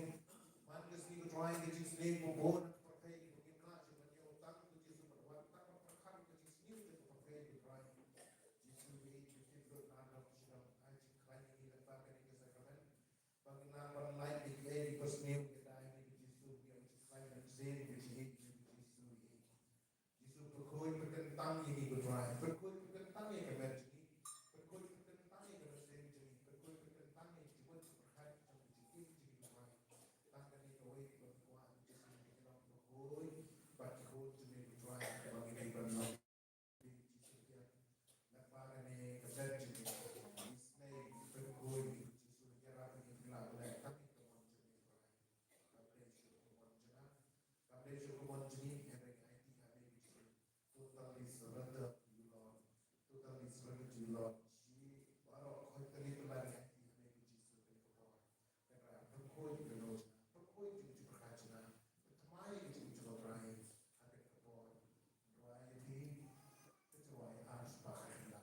Man ka sngi, ko Trai, ka jingsniew ba bun ha ka pyrthei ba ngim lah shuh ban ïoh tang, ko Jisu, ban wan tang ban pyrkhat ka jingsniew jong ka pyrthei, ko Trai. Jisu, ngi ïeit, ngi ïeit, ko Kynrad, ngi ïeit, ai jingkhlaiñ ïa ngi lyngba kane ka sakramen. Ba ngin lah ban lait ïa kiei ki basniew, ïa dei ïa ngi, ko Jisu, ïa ka jingkhlaiñ mynsiem, ïa ka jingïeit, ko Jisu, ïa. Jisu, pynkhuid pynkyntang ïa ngi, ko Trai. Pynkhuid pynkyntang ïa ka met jong ngi. Pynkhuid pynkyntang ïa ka mynsiem jong ngi. Pynkhuid pynkyntang ïa ka jingmut jingpyrkhat jong ngi, jingim jong ngi, ko Trai. Tang kane kawei ba ngi kwah, ko Jisu, ïa ngi long ki bakhuid bad ki khun jong me, ko Trai, ba ngin ïai ban long. Jisu, ïa, lyngba kane ka met jong ngi, ngi sngew, ngi pynkuh ïa ngi, Jisu, ïarap ïa ngi, ngi lah ban leh tang ïa ka mon jong me, Trai. Khublei shibun ka mon jong nga, khublei shibun ka mon jong ngi, hynrei ngi aiti ha me, Jisu. Totally surrender to you, Lord. Totally surrender to you, Lord. Shi baroh khoit kali pynlait ngi aiti ha me, Jisu, kane ka por. Kynrad, pynkhuid ïa ka dohnud jong nga, pynkhuid ïa ka jingpyrkhat jong nga, pynthymmai ïa ka jingim jong nga, Trai, ha kane ka por. Duwai ïa phi, ka duwai ar spah khyndai.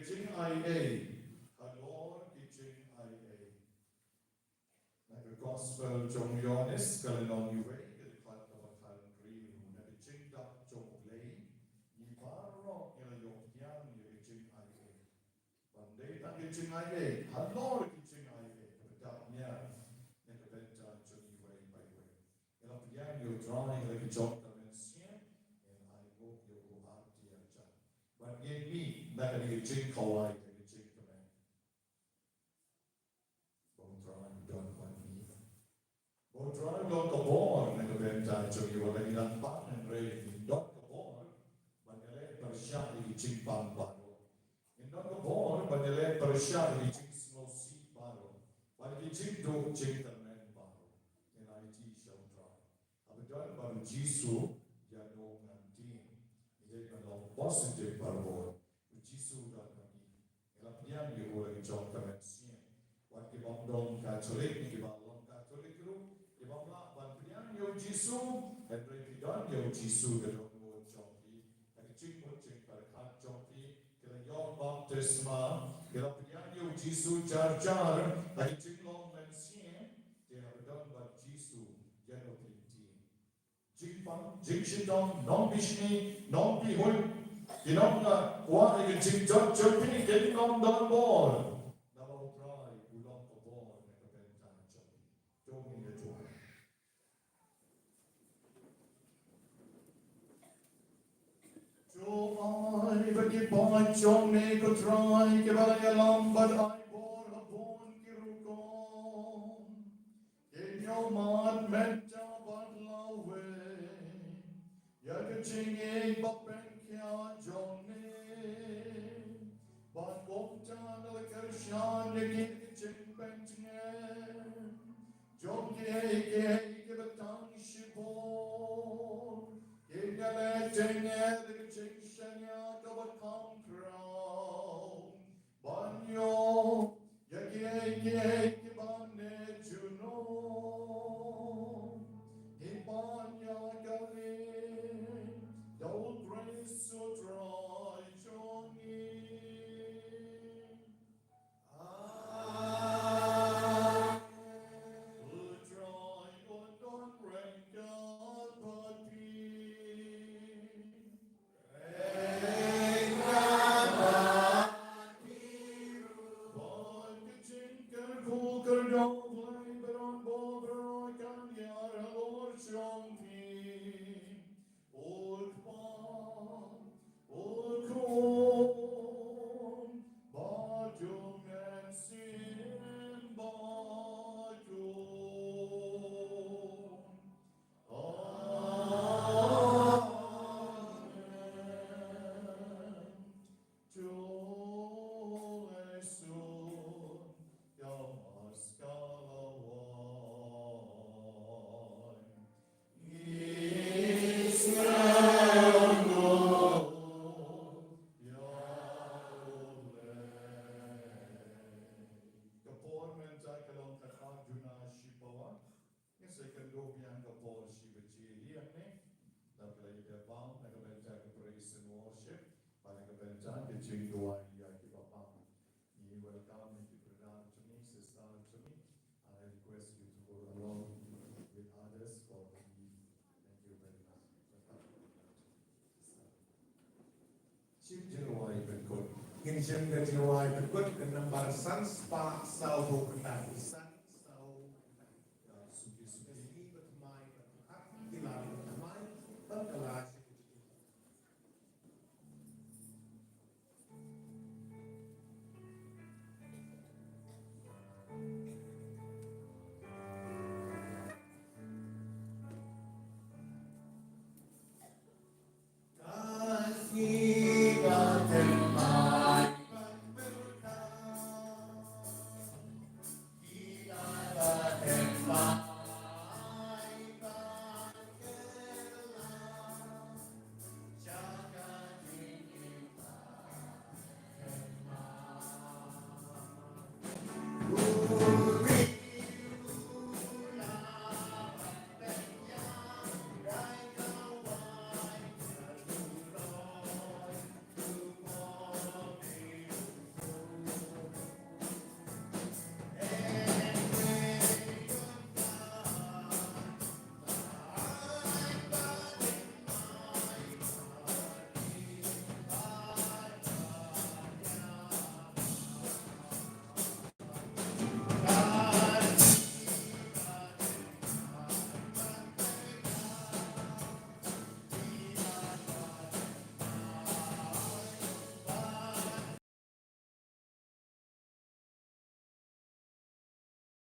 Jingaiei, halor ki jingaiei. Na ka Gospel jong u Ïoannis ka lynnong uwei ka dkhot kaba khathynriew. Na ka jingdap jong U Blei, ngi baroh ngi la ïoh pdiang ïa ka jingaiei. Ban dei tang ka jingaiei halor ki jingaiei kaba dap miar na ka bynta jong iwei pa iwei. Ngi la pdiang ïa U Trai ha la ki jong ka mynsiem, ngin ai nguh ïa u arti arjan. Bad ngin mih na kane ka jingkhawai da ka jingkmen. Ba U Trai u don bad ngi. Ba U Trai u long ka bor na ka bynta jong ngi, wat la ngi dang pang hynrei ngin don ka bor ban ïaleh pyrshah ïa ki jingpang baroh. Ngin don ka bor ban ïaleh pyrshah ïa ki jingsngewsih baroh, bad ki jingduh jingkyrmen baroh. Ngin aiti sha U Trai. Haba don bad U Jisu, ïano ngan tieng? Ngi dei ban long positive barabor. U Jisu u don bad ngi. Ngi la pdiang ïa u ha la ki jong ka mynsiem. Wat ki bym don Katholik ne ki ba long Katholik ruh, ki bym lah ban pdiang ïa U Jisu, hynrei phi don ïa U Jisu ka dohnud jong phi. Ha ki jingmut jingpyrkhat jong phi, ki la ïoh baptisma, ki la pdiang ïa U Jisu jar jar ha ki jinglong mynsiem. Te haba don bad Jisu, ïano phin tieng? Jingpang, jingshitom, nongbishni, nongbihun, ki nongkwah ïa ka jingjot jong phi, kin ym don bor. Naba U Trai u long ka bor na ka bynta jong phi. To ngin ïa duwai. To ai ba ki paid jong me, ko Trai, kiba la ïalam bad ai bor ha bun ki rukom, kin ïoh mad mynta bad lawei ïa ka jingïeit bapynkhia jong me, bad kumta la kyrshan ïa ki ha ka jingpyntngen jong kiei kiei kiba tang shipor, kin ïaleh tyngeh da ka jingshaniah kaba kham khraw ban ïoh ïa kiei kiei kiba ne junom. Ngi pan ïa kane da U Khrist U Trai jong ngi. Amen. U Trai un don ryngkat bad phi. Ryngkat bad phi ruh. Bad ka jingkyrkhu kyrdoh U Blei ba don bor baroh kan ïar halor jong phi. U Kpa, U Khun, bad U Mynsiem Bakhuid. Amen. To ngin sngewthuh ïa u Mass ka la wan. Ngi sngewthuh ïa U Blei. Ka por mynta ka long khatar duna shiphew. Ngin sa ïakynduh biang ka por shi baje ïa kane. Dap ka la ïa bam na ka bynta ka praise and worship, bad na ka bynta ka jingduwai ïa kiba bam. Ngi welcome ïa ki brother to me, sister to me, and I request you to go along with others for the, thank you very much. Welcome. Shim jingduwai pynkut. Ngin shim ka jingduwai pynkut ka nambar san spah saw phew khyndai.